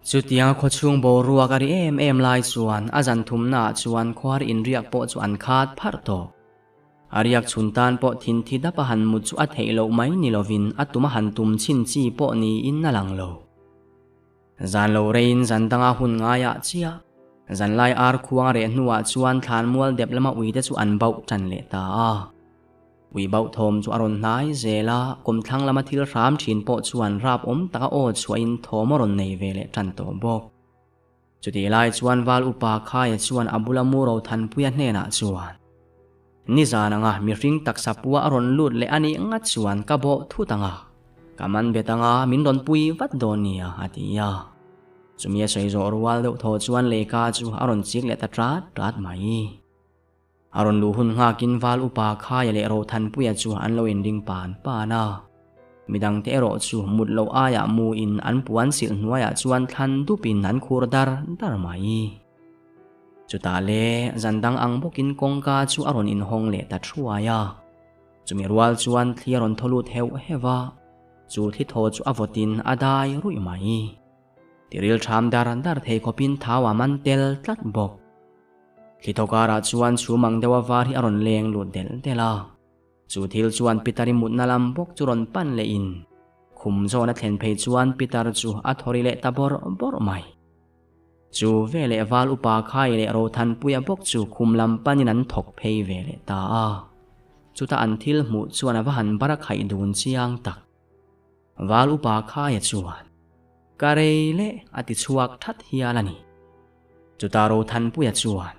Chutianga khawchhung boruak a ri em em lai chuan a zan thumnaah chuan khuar inriak pawh chu an khat pharh tawh. A riak chhun tan pawh thin thi dap a han mut chu a theih loh mai ni lovin a tum a han tum chhin chi pawh niin a lang lo. Zan lo reiin zan danga hun ngaiah chiah zanlai ar khuang a reh hnuah chuan thlanmual dep lama uite chu an bauh tan leh ta a. Ui bauh thawm chu a rawn hnai zel a, kawmthlang lama thil hram thin pawh chuan rap awm taka aw chhuahin thawm a rawn nei ve leh tan tawh bawk. Chutih lai chuan Val Upa Khaia chuan a bula mu Rothanpuia hnenah chuan, Nizan anga mihring taksa pua a rawn lut leh a nih ngat chuan ka bawh thut anga, ka man bet anga min rawn pui vat dawn nia, a ti a. Chumi a sawi zawh rual deuh thaw chuan lehkha chu a rawn chik leh ta ṭat ṭat mai. A rawn luh hun nghakin Val Upa Khaia leh Rothanpuia chu an lo inring pan pan a. Midangte erawh chu mut loh aiah muin an puan silh hnuaiah chuan thlan dupin an khur dar dar mai. Chutah le zan dang ang bawkin kawngka chu a rawn inhawng leh ta thuai a. Chumi rual chuan thli a rawn thaw lut heuh heuh a, chu thli thaw chu a vawtin a dai ruih mai. Tiril ṭham dar dar thei khawpin thau a man tel tlat bawk. Thlithaw karah chuan chhum ang deuha var hi a rawn leng lut delh delh a. Chu thil chuan Peter-i mutna lam bawk chu rawn pan lehin khum zawn a thlen phei chuan Peter chu a thawri leh ta bawrh bawrh mai. Chu veleh val upa Khai leh Rothanpuia bawk chu khum lam panin an thawk phei ve leh ta a. Chuta an thil hmuh chuan a va han bar a khaih dun chiang tak. Val upa khaia chuan, Ka rei leh a ti chhuak that hial a ni. Chuta Rothanpuia chuan,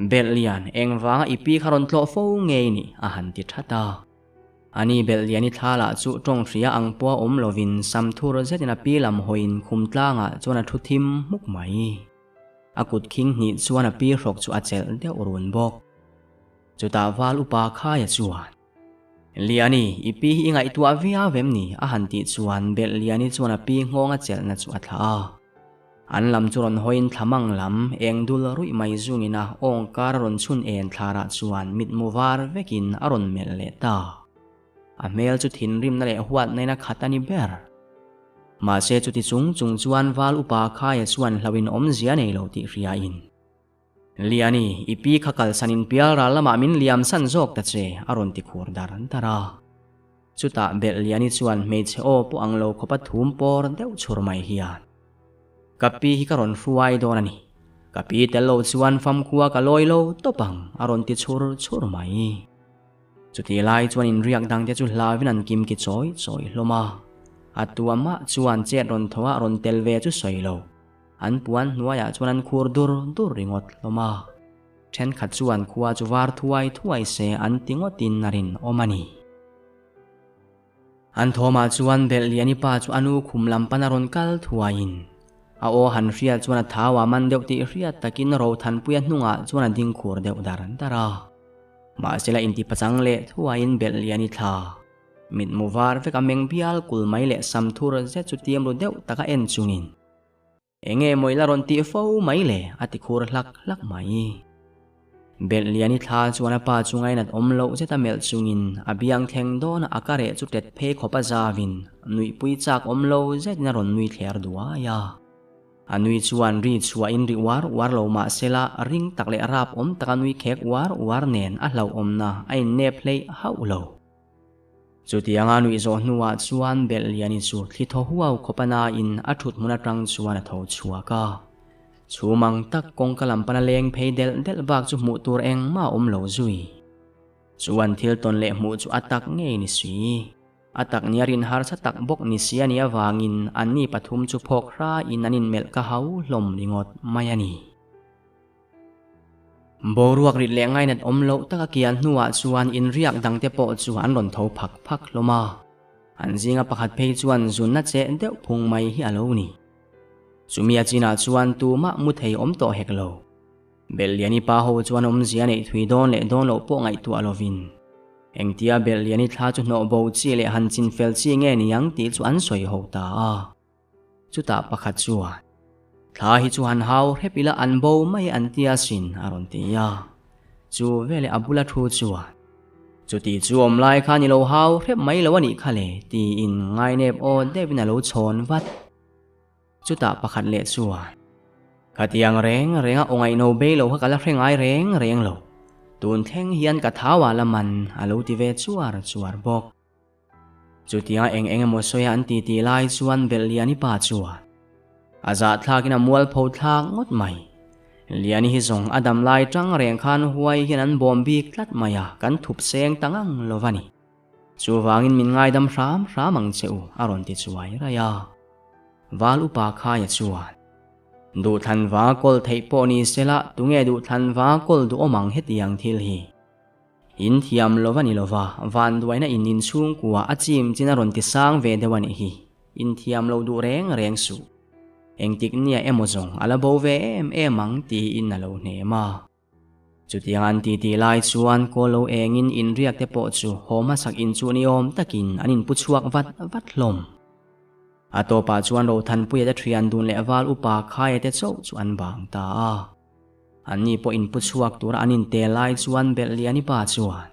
Belhlian, engvanga i pi kha rawn tlawh fo ngei ni? a han ti that a. Ani Belhliani thla lah chu tawng hria ang pawha awm lovin sam thur zetin a pi lam hawiin khum tlangah chuan a thu thim hmuk mai. A kut khing hnih chuan a pi hrawk chu a chelh deuh run bawk. Chutah val upa Khaia chuan, Liani, i pi hi i ngaihtuah viau em ni? a han tih chuan Belh Liani chuan a pi nghawng a chelhna chu a thlah a. An lam chu rawn hawiin thlamang lam eng dul ruih mai zungin a awngkar a rawn chhun en thlarah chuan mitmu var vekin a rawn melh leh ta. A hmel chu thinrimna leh huatnain a khat a ni ber. Mahse chuti chung chung chuan val upa Khaia chuan hlauhin awmzia nei lo tih hriain, Liani, i pi kha kalsan in pial ral lamah min liam san zawk ta che, a rawn ti khur dar dar a. Chutah Belh Liani chuan hmeichhe aw pawh ang lo khawpa thum pawr deuh chhur mai hian, Ka pi hi ka rawn hruai dawn a ni. Ka pi tel lo chuan famkhua ka lawi lo tawp ang, a rawn ti chhur chhur mai. Chutih lai chuan inriak dangte chu hlauvin an kimki chawi chawi hlawm a. A tuamah chuan chet rawn tho a rawn tel ve chu sawi lo. An puan hnuaiah chuan an khur dur dur ringawt hlawm a. Thenkhat chuan khua chu var thuai thuai se an ti ngawtin a rinawm a ni. An thawmah chuan Belhliani pa chu a nu khum lam pan a rawn kal thuaiin a aw han hriat chuan a thau a man deuh tih hriat takin Rothanpuia hnungah chuan a ding khur deuh dar dar a. Mahsela intipachang leh thuaiin Belhliani thla mitmu var vek a meng bial kul mai leh sam thur zet chu tiam ru deuh taka en chungin Enge maw ila rawn tih fo mai le? a ti khur hlak hlak mai. Belhliani thla chuan a pa chu ngainat awm loh zet a melh chungin a biang thleng dawn a a ka reh chu tet phei khawp a zavin nuihpui chak awm lo zetin a rawn nui thler duai a. A nui chuan ri chhuahin ri uar uar lo mah sela ring tak leh rap awm taka nui khek uar uar nen a hlauhawmna a innep hleih hauh lo. Chutianga nuih zawh hnuah chuan Belhliani chu thli thaw huau khawp a nain a thut hmun atang chuan a tho chhuak a. Chhum ang tak kawngka lam pana leng phei delh delh bak chu hmuh tur engmah a awm lo zui. Chuan thil tawn leh hmuh chu a tak ngei ni si. A tak nia rin harsa tak bawk ni si a nih avangin anni pathum chu phawk hrain an inmelh ka hau hlawm ringawt mai a ni. Boruak rit leh ngainat awm loh taka kian hnuah chuan inriak dangte pawh chu an rawn tho phak phak hlawm a. An zinga pakhat phei chuan zunna cheh deuh phung mai hi a lo ni. Chumi a chinah chuan tumah mu thei awm tawh hek lo. Belhliani pa ho chuan awmzia neih thui dawn leh dawn loh pawh ngaihtuah lovin engtia Belhliani thla chu hnawh bo chi leh han chin fel chi nge niang tih chu an sawi ho ta a. Chutah pakhat chuan, Thla hi chu han hau hrep ila an bo mai an tia sin, a rawn ti a. Chu veleh a bula thu chuan, Chuti chu awm lai khan i lo hau hrep mai lo a nih kha le, tiin ngainep aw deuhin a lo chhawn vat. Chutah pakhat leh chuan, Khatiang reng renga aw ngaihno bei lo kha ka la hre ngai reng reng lo. Tun thleng hian ka thau ah la man, a lo ti ve chuar chuar bawk. Chutia eng eng emaw sawi an ti tih lai chuan Belhliani pa chuan a zahthlakin a mualpho thlak ngawt mai. Liani hi zawng a dam lai tang reng khan huai hian an bawm bik tlat mai a, kan thup seng ta ngang lo va ni. Chuvangin min ngaidam hram hram ang che u, a rawn ti chuai raih a. Val upa Khaia chuan, Duhthlan va kawl theih pawh ni sela, tunge duhthlan va kawl duhawm ang hetiang thil hi? In thiam lo va ni lo va, vanduaina in inchhungkua a chim chin a rawn ti sang ve deuh a nih hi. In thiam lo duh reng reng suh. Engtik nia emaw zawng a la bo ve em em ang tiin a lo hnem a. Chutiang an titi lai chuan kawl lo engin inriak te pawh chu haw hmasak inchuh ni awm takin an inpu chhuak vat vat hlawm. A tawpah chuan Rothanpuia te thian dun leh val upa Khaia te chauh chu an bang ta a. Anni pawh inpu chhuak tura an intel lai chuan Belhliani pa chuan,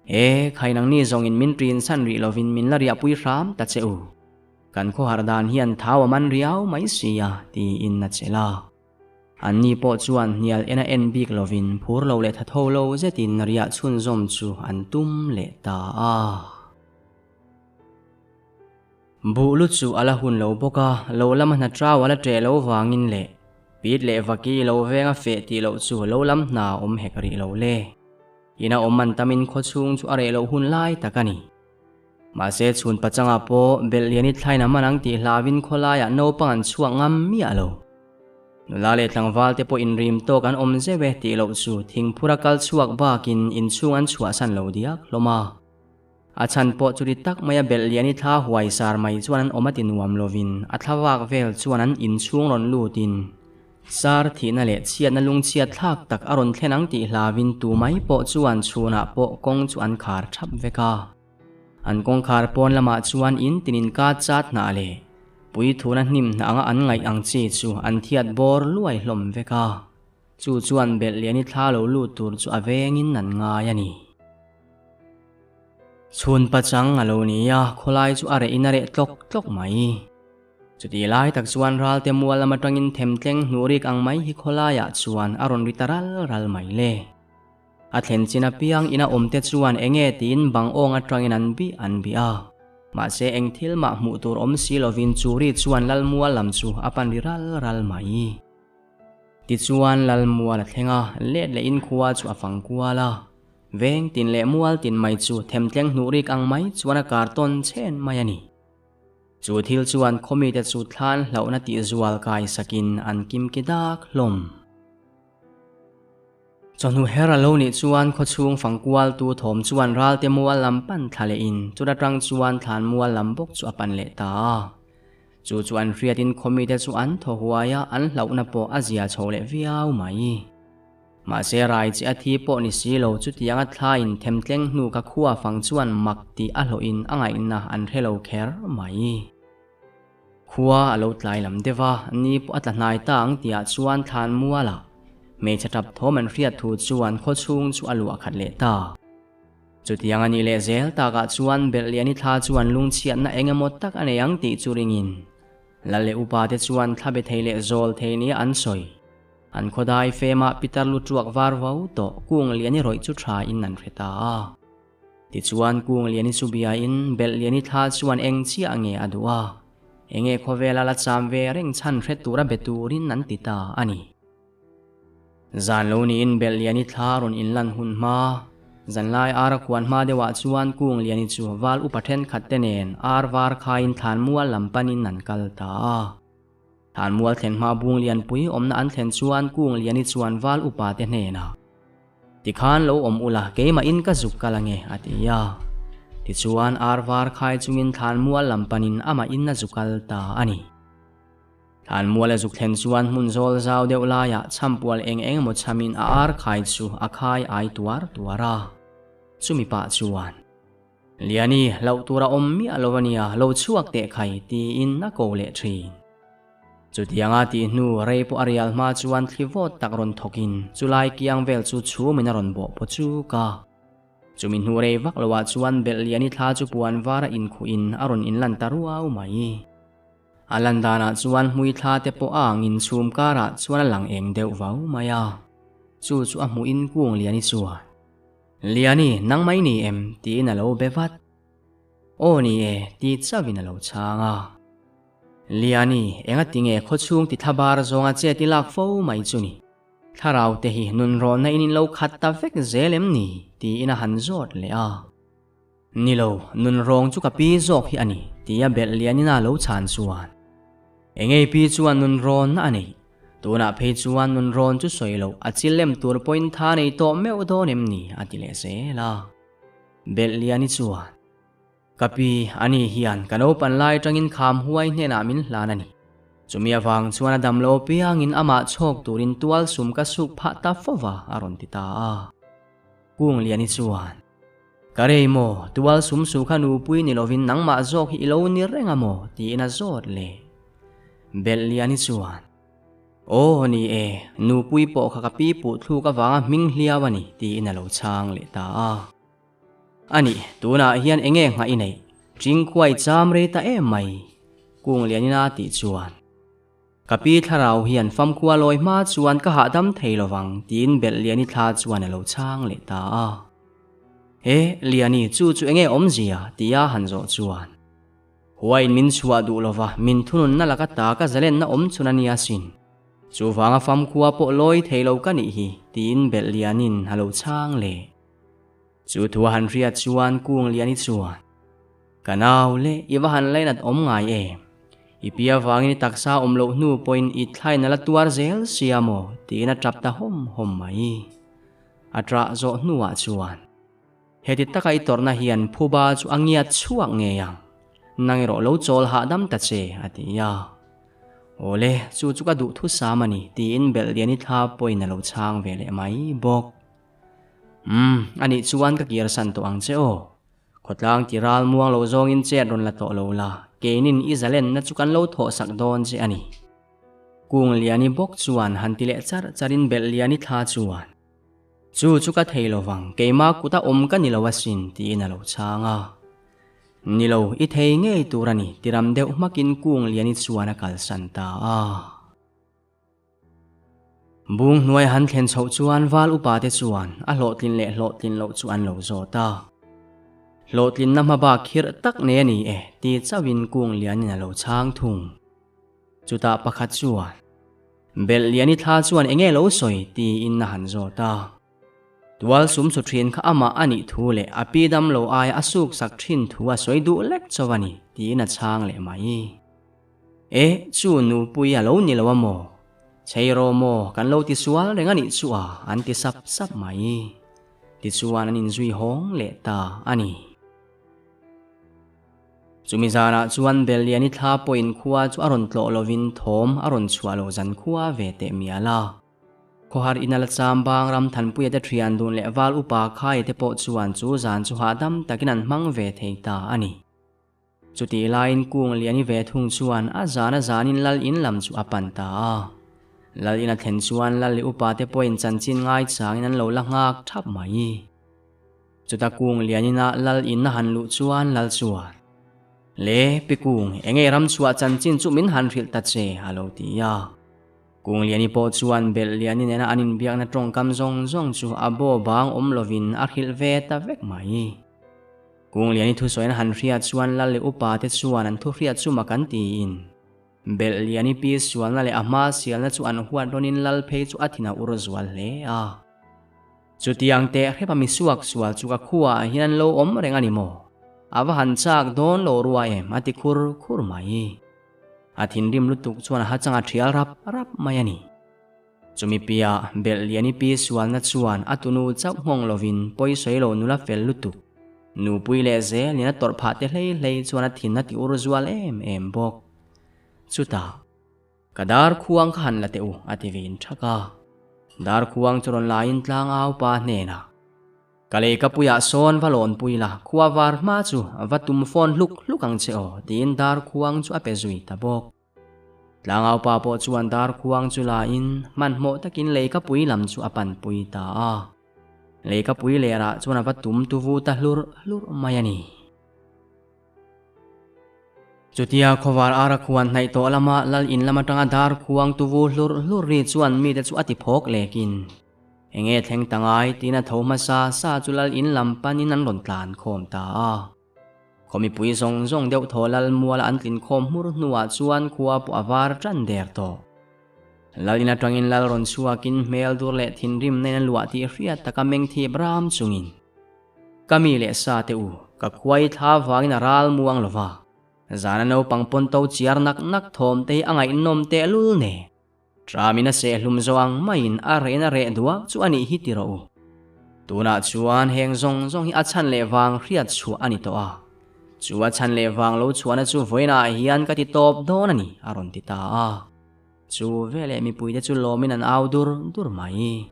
E, khai nangni zawngin min ṭin chhan rih lovin min la riahpui hram ta che u. Kan khawhar dan hian thau a man riau mai si a, tiin a chelh a. Anni pawh chuan hnial en a en bik lovin phur lo leh thatho lo zetin riah chhunzawm chu an tum leh ta a. Buh lu chu a la hun lo bawk a, lo lama hna trau a la ṭeh lo vangin leh pit leh vaki lo venga feh tih loh chu lo lam hna awm hek rih lo le. Ina awm man tamin khawchhung chu a reh loh hun lai tak a ni. Mahse chhun pachangah pawh belh lian i thlain a man ang tih hlauin khawlaiah naupang an chhuak ngam miah lo. Nula leh tlangval te pawh inrim tawk an awm zeuh e tih loh chu thingphura kal chhuak bakin inchhung an chhuahsan lo diak hlawm a. A chhan pawh chuti tak maia belh lian i thla huai sar mai chuan an awm a ti nuam lovin a thla vak vel chuan an inchhung rawn lutin sar thihna leh chhiatna lungchhiat thlak tak a rawn thlen ang tih hlauin tu mai pawh chuan chhunah pawh kawng chu an khar thap vek a. An kawngkhar pawn lamah chuan in tin inka chat hnah leh puithuna hnim hnah anga an ngaih ang chi chu an thiat bawr luai hlawm vek a. Chu chuan belh lian i thla lo lut tur chu a vengin an ngai a ni. Chhun pachang a lo ni a, khawlai chu a reh in a reh tlawk tlawk mai. Chutih lai tak chuan ralte mual lam atangin themtleng hnuhrik ang mai hi khawlaiah chuan a rawn ri ta ral ral mai le. A thlen chin apiang ina awmte chuan enge tiin bang awng atangin an bih an bih a. Mahse eng thil mah hmuh tur awm si lovin chu ri chuan Lalmual lam chu a pan ri ral ral mai. Tichuan Lalmual a thleng a, let leh in khua chu a fang kual a. Veng tin leh mual tin mai chu themtleng hnuh rik ang mai chuan a kar tawn chhen mai a ni. Chu thil chuan khawmite chu thlan hlauhna tih zual kai sakin an kimki dak hlawm. Chawhnu her a lo nih chuan khawchhung fangkual tu thawm chuan ralte mual lam pan thla lehin chuta tang chuan thlan mual lam bawk chu a pan leh ta a. Chu chu an hriatin khawmite chu an thaw huai a, an hlauhna pawh a zia chho leh viau mai. Mahse rai che a thi pawh ni si lo chutianga thlaiin themtleng hnu ka khua fang chuan mak tih a hlawhin a ngaihna an hre lo kher mai. Khua a lo tlai lam deuh a, ni pawh a tla hnai ta ang tihah chuan thlan mualah hmeichhe tap thawm an hriat thu chuan khawchhung chu a luah khat leh ta. Chutiang a nih leh zel takah chuan Belhliani thla chuan lungchhiatna eng emaw tak a nei ang tih chu ringin Lal leh upa te chuan thla be thei leh zawl thei nia an sawi. An khawdai femah pitar lu tuak var vau tawh kung liani rawih chu tha in an hre ta a. Tichuan kung liani chu biain belh liani thla chuan eng chiah nge a duh a, enge khawvela la cham ve reng chhan hre tura be turin an ti ta a ni. Zan lo niin belh liani thla rawn inlan hun hma, zanlai ar a khuan hma deuhah chuan kung liani chu val upa thenkhat te nen ar var khaiin thlan mual lam panin an kal ta a. Thlan mual thlen hma bung lianpui awmna an thlen chuan kung liani chuan val upa te hnenah, Tikhan lo awm ula, keimah in ka zuk kal ange, a ti a. Tichuan ar var khai chungin thlan mual lam panin amah in a zu kal ta a ni. Thlan mual a zuk thlen chuan hmun zawl zau deuh laiah chhampual eng eng emaw chhamin a ar khai chu a khai ai tuar tuar a. Chumi pah chuan. Liani, hlauh tur a awm miah lo ania, lo chhuak teh khai, tiin a ko leh thin. Chutianga tih hnu rei pawh a rial hma chuan thli vawt tak rawn thawkin chulai kiang vel chu chhumin a rawn bawh paw chuk a. Chumi hnu rei vak loah chuan belh Liani thla chu puan var a inkhuhin a rawn inlan ta ruau mai. A lan danah chuan hmui thla te pawh a angin chhum karah chuan a lang eng deuh vau mai a. Chu chu a hmuhin kung Liani chuan. Liani, nang mai ni em? tiin a lo be vat. Aw ni e, ti chauhin a lo chhang a. Liani, enga tinge khawchhung ti thlabar zawnga chet i lak fo mai chu ni? Thlarau te hi nunrawnna in in lo khat ta vek zel em ni? tiin a han zawt leh a. Ni lo, nunrawng chu ka pi zawk hi a ni, tia belh Lianina lo chhan chuan. Engei pi chuan nunrawnna a nei? Tunah phei chuan nunrawn chu sawi loh a chil lem tur pawhin tha nei tawh meuh dawn em ni? a ti leh zel a. Belh Liani chuan, Ka pi, ani hian ka naupan lai atangin kham huai hnenah min hlan a ni. Chumi avang chuan a damlo piangin amah chhawk turin tual sum ka suk phah ta fo va, a rawn ti ta a. Kung Liani chuan, Ka rei maw, tual sum su kha nupui ni lovin nangmah zawk hi i lo ni reng a maw? tiin a zawt le. Belh Liani chuan, Aw ni e, nupui pawh kha ka pi puh thluk avanga hming hliau a ni, tiin a lo chhang leh ta a. A nih, tunah hian enge nghah i neih? Chingkhuai cham rei ta em mai, Kung Lianina tih chuan. Ka pi thlarau hian famkhua lawi hma chuan ka hahdam thei lovang tiin belh Liani thla chuan a lo chhang leh ta a. He, Liani, chu chu enge awmzia? tia han zawh chuan. Huain min chhuah duh lova, min thununna laka ta ka zalenna awm chhun a nia sin. Chuvanga famkhua pawh lawi thei lo ka nih hi, tiin belh Lianin a lo chhang leh. Chu thu a han hriat chuan Kungliani chuan, Ka nau le, i va han lainat awm ngai em? I pi avangin i taksa awm loh hnu pawhin i thlain a la tuar zel sia maw? tiin a tap ta hawm hawm mai. A ṭah zawh hnuah chuan, Heti taka i tawrhna hian phuba chu a ngiat chhuak ngei ang. Nang erawh lo chawl hahdam ta che, a ti a. Awle, chu chu ka duh thusam a ni, tiin Belhliani thla pawhin a lo chhang ve leh mai bawk. Umm, anih chuan ka kirsan tawh ang che aw. Khawtlang ti ral muang lo zawngin chet rawn la tawh lo la, keinin i zalenna chu kan lo thawhsak dawn che a ni. Kungliani bawk chuan han ti leh char charin Belhliani thla chuan, Chu chu ka thei lo vang, keimah kuta awm ka ni lo asin, tiin a lo chhang a. Ni lo, i thei ngei tur a ni, ti ram deuh hmakin Kungliani chuan a kalsan ta a. Bung hnuai han thlen chhoh chuan val upa te chuan a hlawhtlin leh hlawhtlin loh chu an lo zawt a. Hlawhtlinna hma bak khirh tak nei a ni e ti chauhin kung lianin a lo chhang thung. Chutah pakhat chuan, Belh liani thla chuan enge lo sawi tiin a han zawt a. Tual sum su thin kha amah a nih thu leh a pi dam lo aia a suk sak thin thu a sawi duh lek chauh a ni tiin a chhang leh mai. E, chu nupui a lo ni lo a maw? Chheiraw maw kan lo ti sual reng a nih chu a, an ti sap sap mai. Tichuan an inzui hawng leh ta a ni. Chumi zanah chuan Belliani thla pawhin khua chu a rawn tlawh lovin thawm a rawn chhuah loh zan khua ve teh mial a. Khawhar ina la cham bang ram Thanpuia te thian dun leh val upa Khaia te pawh chuan chu zan chu hahdam takin an hmang ve thei ta a ni. Chutih laiin kung liani ve thung chuan a zan a zanin lal in lam chu a pan ta a. Lal in a thlen chuan lal leh upa te pawhin chanchin ngaichangin an lo la nghak thap mai. Chuta kung lianina lal in a han luh chuan lal chuan, Le, pi kung, enge ram chhuah chanchin chu min han hrilh ta che, a lo ti a. Kung liani pawh chuan belh liani nena an inbiakna tawngkam zawng zawng chu a baw bang awm lovin a hrilh ve ta vek mai. Kungliani thusawiin han hriat chuan lal leh upa te chuan an thuhriat chu mak an tiin, Belhliani pi sualna leh a hma sialna chu an huat rawnin lal phei chu a thin a ur zual hle a. Chutiang teh hrepa misuak sual chu ka khuaah hian an lo awm reng a ni maw? A va han chak dawn lo rua em a ti khur khur mai. A thinrim lutuk chuan a hachang a thial rap rap mai a ni. Chumi piah Belhliani pi sualna chuan a tunu chauh nghawng lovin pawisawi lo nula fel lutuk. Nupui leh zelin a tawrh phah te hlei hlei chuan a thin a ti ur zual em em bawk. Chutah, Ka dar khuang kha han la teh u, a ti vin thak a. Dar khuang chu rawn laiin tlangau pa hnenah, Ka lei ka puiah sawn va lawn pui la, khua var hma chu va tum fawn hluk hluk ang che aw, tiin dar khuang chu a pe zui ta bawk. Tlangau pa pawh chuan dar khuang chu la in hmanhmawh takin leikapui lam chu a panpui ta a. Leikapui lerah chuan a va tum tuvu ta hlur hlur mai a ni. Chutia khawvar ara khuan hnaih tawh lama lal in lam atanga dar khuang tuvu hlur hlur ri chuan mite chu a ti phawk lekin. Enge thleng ta ngai tiin a tho hmasa sa chu lal in lam panin an rawn tlan khawm ta a. Khaw mipui zawng zawng deuh thaw lal muala an tlin khawm hmur hnuah chuan khua pawh a var tan der tawh. Lal in atangin lal rawn chhuakin hmel dur leh thinrim nen a luah tih hriat taka meng thip ram chungin, Ka mi leh sa te u, ka khuai thla vangin a ral muang lo va, zana naupang pawn to chiar nak nak thawm te hi a ngaihnawm tehlul nen. Tramin a sehhlum zawh ang maiin a rehna reh duak chu a nih hi ti rawh u. Tunah chuan heng zawng zawng hi a chhan leh vang hriat chhuah a ni tawh a. Chu a chhan leh vang lo chhuahna chu vawiinah hian ka ti tawp dawn a ni, a rawn ti ta a. Chu veleh mipuite chu lawmin an au dur dur mai.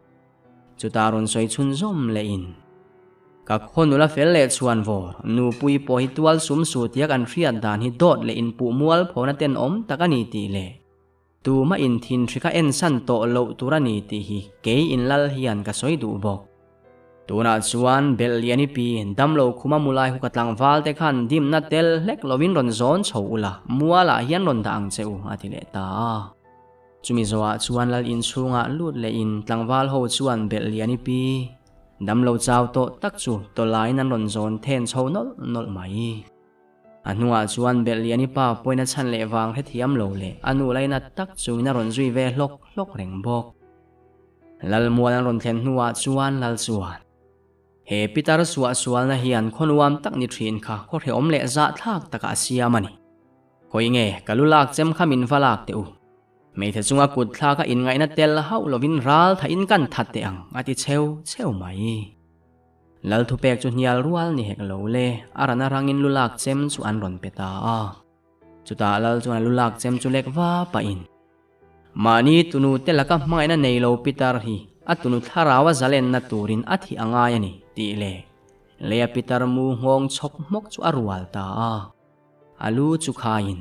Chutah rawn sawi chhunzawm lehin, Ka khaw nula fel leh chhuan vawr, nupui pawh hi tual sum su tia kan hriat dan hi dawt leh inpuh mual phona tenawm tak a ni tih leh Tuma in thin hri ka ensan tawh loh tur a ni tih hi kei in lal hian ka sawi duh bawk. Tunah chuan Belhliani pi damlo khuma mulai hu ka tlangval te khan dimna tel hlek lovin rawn zawn chho ula, mualah hian rawn dah ang che u, a ti leh ta a. Chumi zawhah chuan lal inchhungah lut lehin tlangval ho chuan Belhliani pi damlo chau tawh tak chu tawlaiin an rawn zawn then chho nawlh nawlh mai. A hnungah chuan Belhliani pa pawhin a chhan leh vang hrethiam lo leh a nu lainat tak chungin a rawn zui ve hlawk hlawk reng bawk. Lalmual an rawn thlen hnuah chuan Lal chuan. He pitar suahsualna hian khaw nuam tak ni thin kha khaw hrehawm leh zahthlak takah a siam a ni. Khawi nge ka lu lak chem kha min va lak teh u. Hmeithei chunga kut thlak a inngaihna tel hauh lovin ral thahin kan that teh ang a ti cheu cheu mai. Lal thupek chu hnial rual ni hek lo le, a ran arangin lu lak chem chu an rawn pe ta a. Chutah lal chuan a lu lak chem chu lek va pahin, Mahni tunu te laka hmangaihna nei lo pitar hi a tunu thlarau a zalenna turin a thih a ngai a ni tih leh leia pitar mu nghawng chhawk hmawk chu a rual ta a. A lu chu khaiin,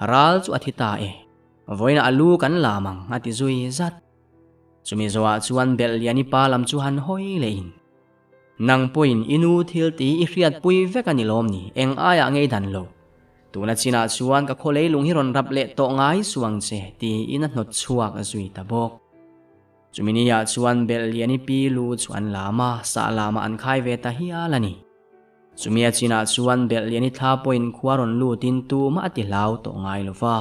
Ral chu a thi ta e, vawiinah a lu kan lam ang a ti zui zat. Chumi zawhah chuan Belhliani pa lam chu han hawi lehin, Nang pawhin i nu thil tih i hriatpui vek a ni lawm ni, eng aiah ngei dan lo. Tuna chinah chuan ka khaw leilung hi rawn rap leh tawh ngai suh ang che tiin a hnawt chhuak zui ta bawk. Chumi niah chuan Belhliani pi lu chu an lam a, sah lamah an khai ve ta hial a ni. Chumi a chinah chuan Belhliani thla pawhin khua rawn lutin tumah a ti hlau tawh ngai lo va.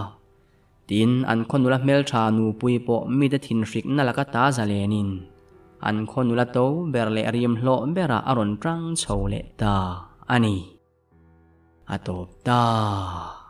Tin, an khaw nula hmeltha nupui pawh mite thinhrikna laka ta zalenin an khaw nula to ber leh rim hlawh berah a rawn tang chho leh ta a ni. A tawp ta.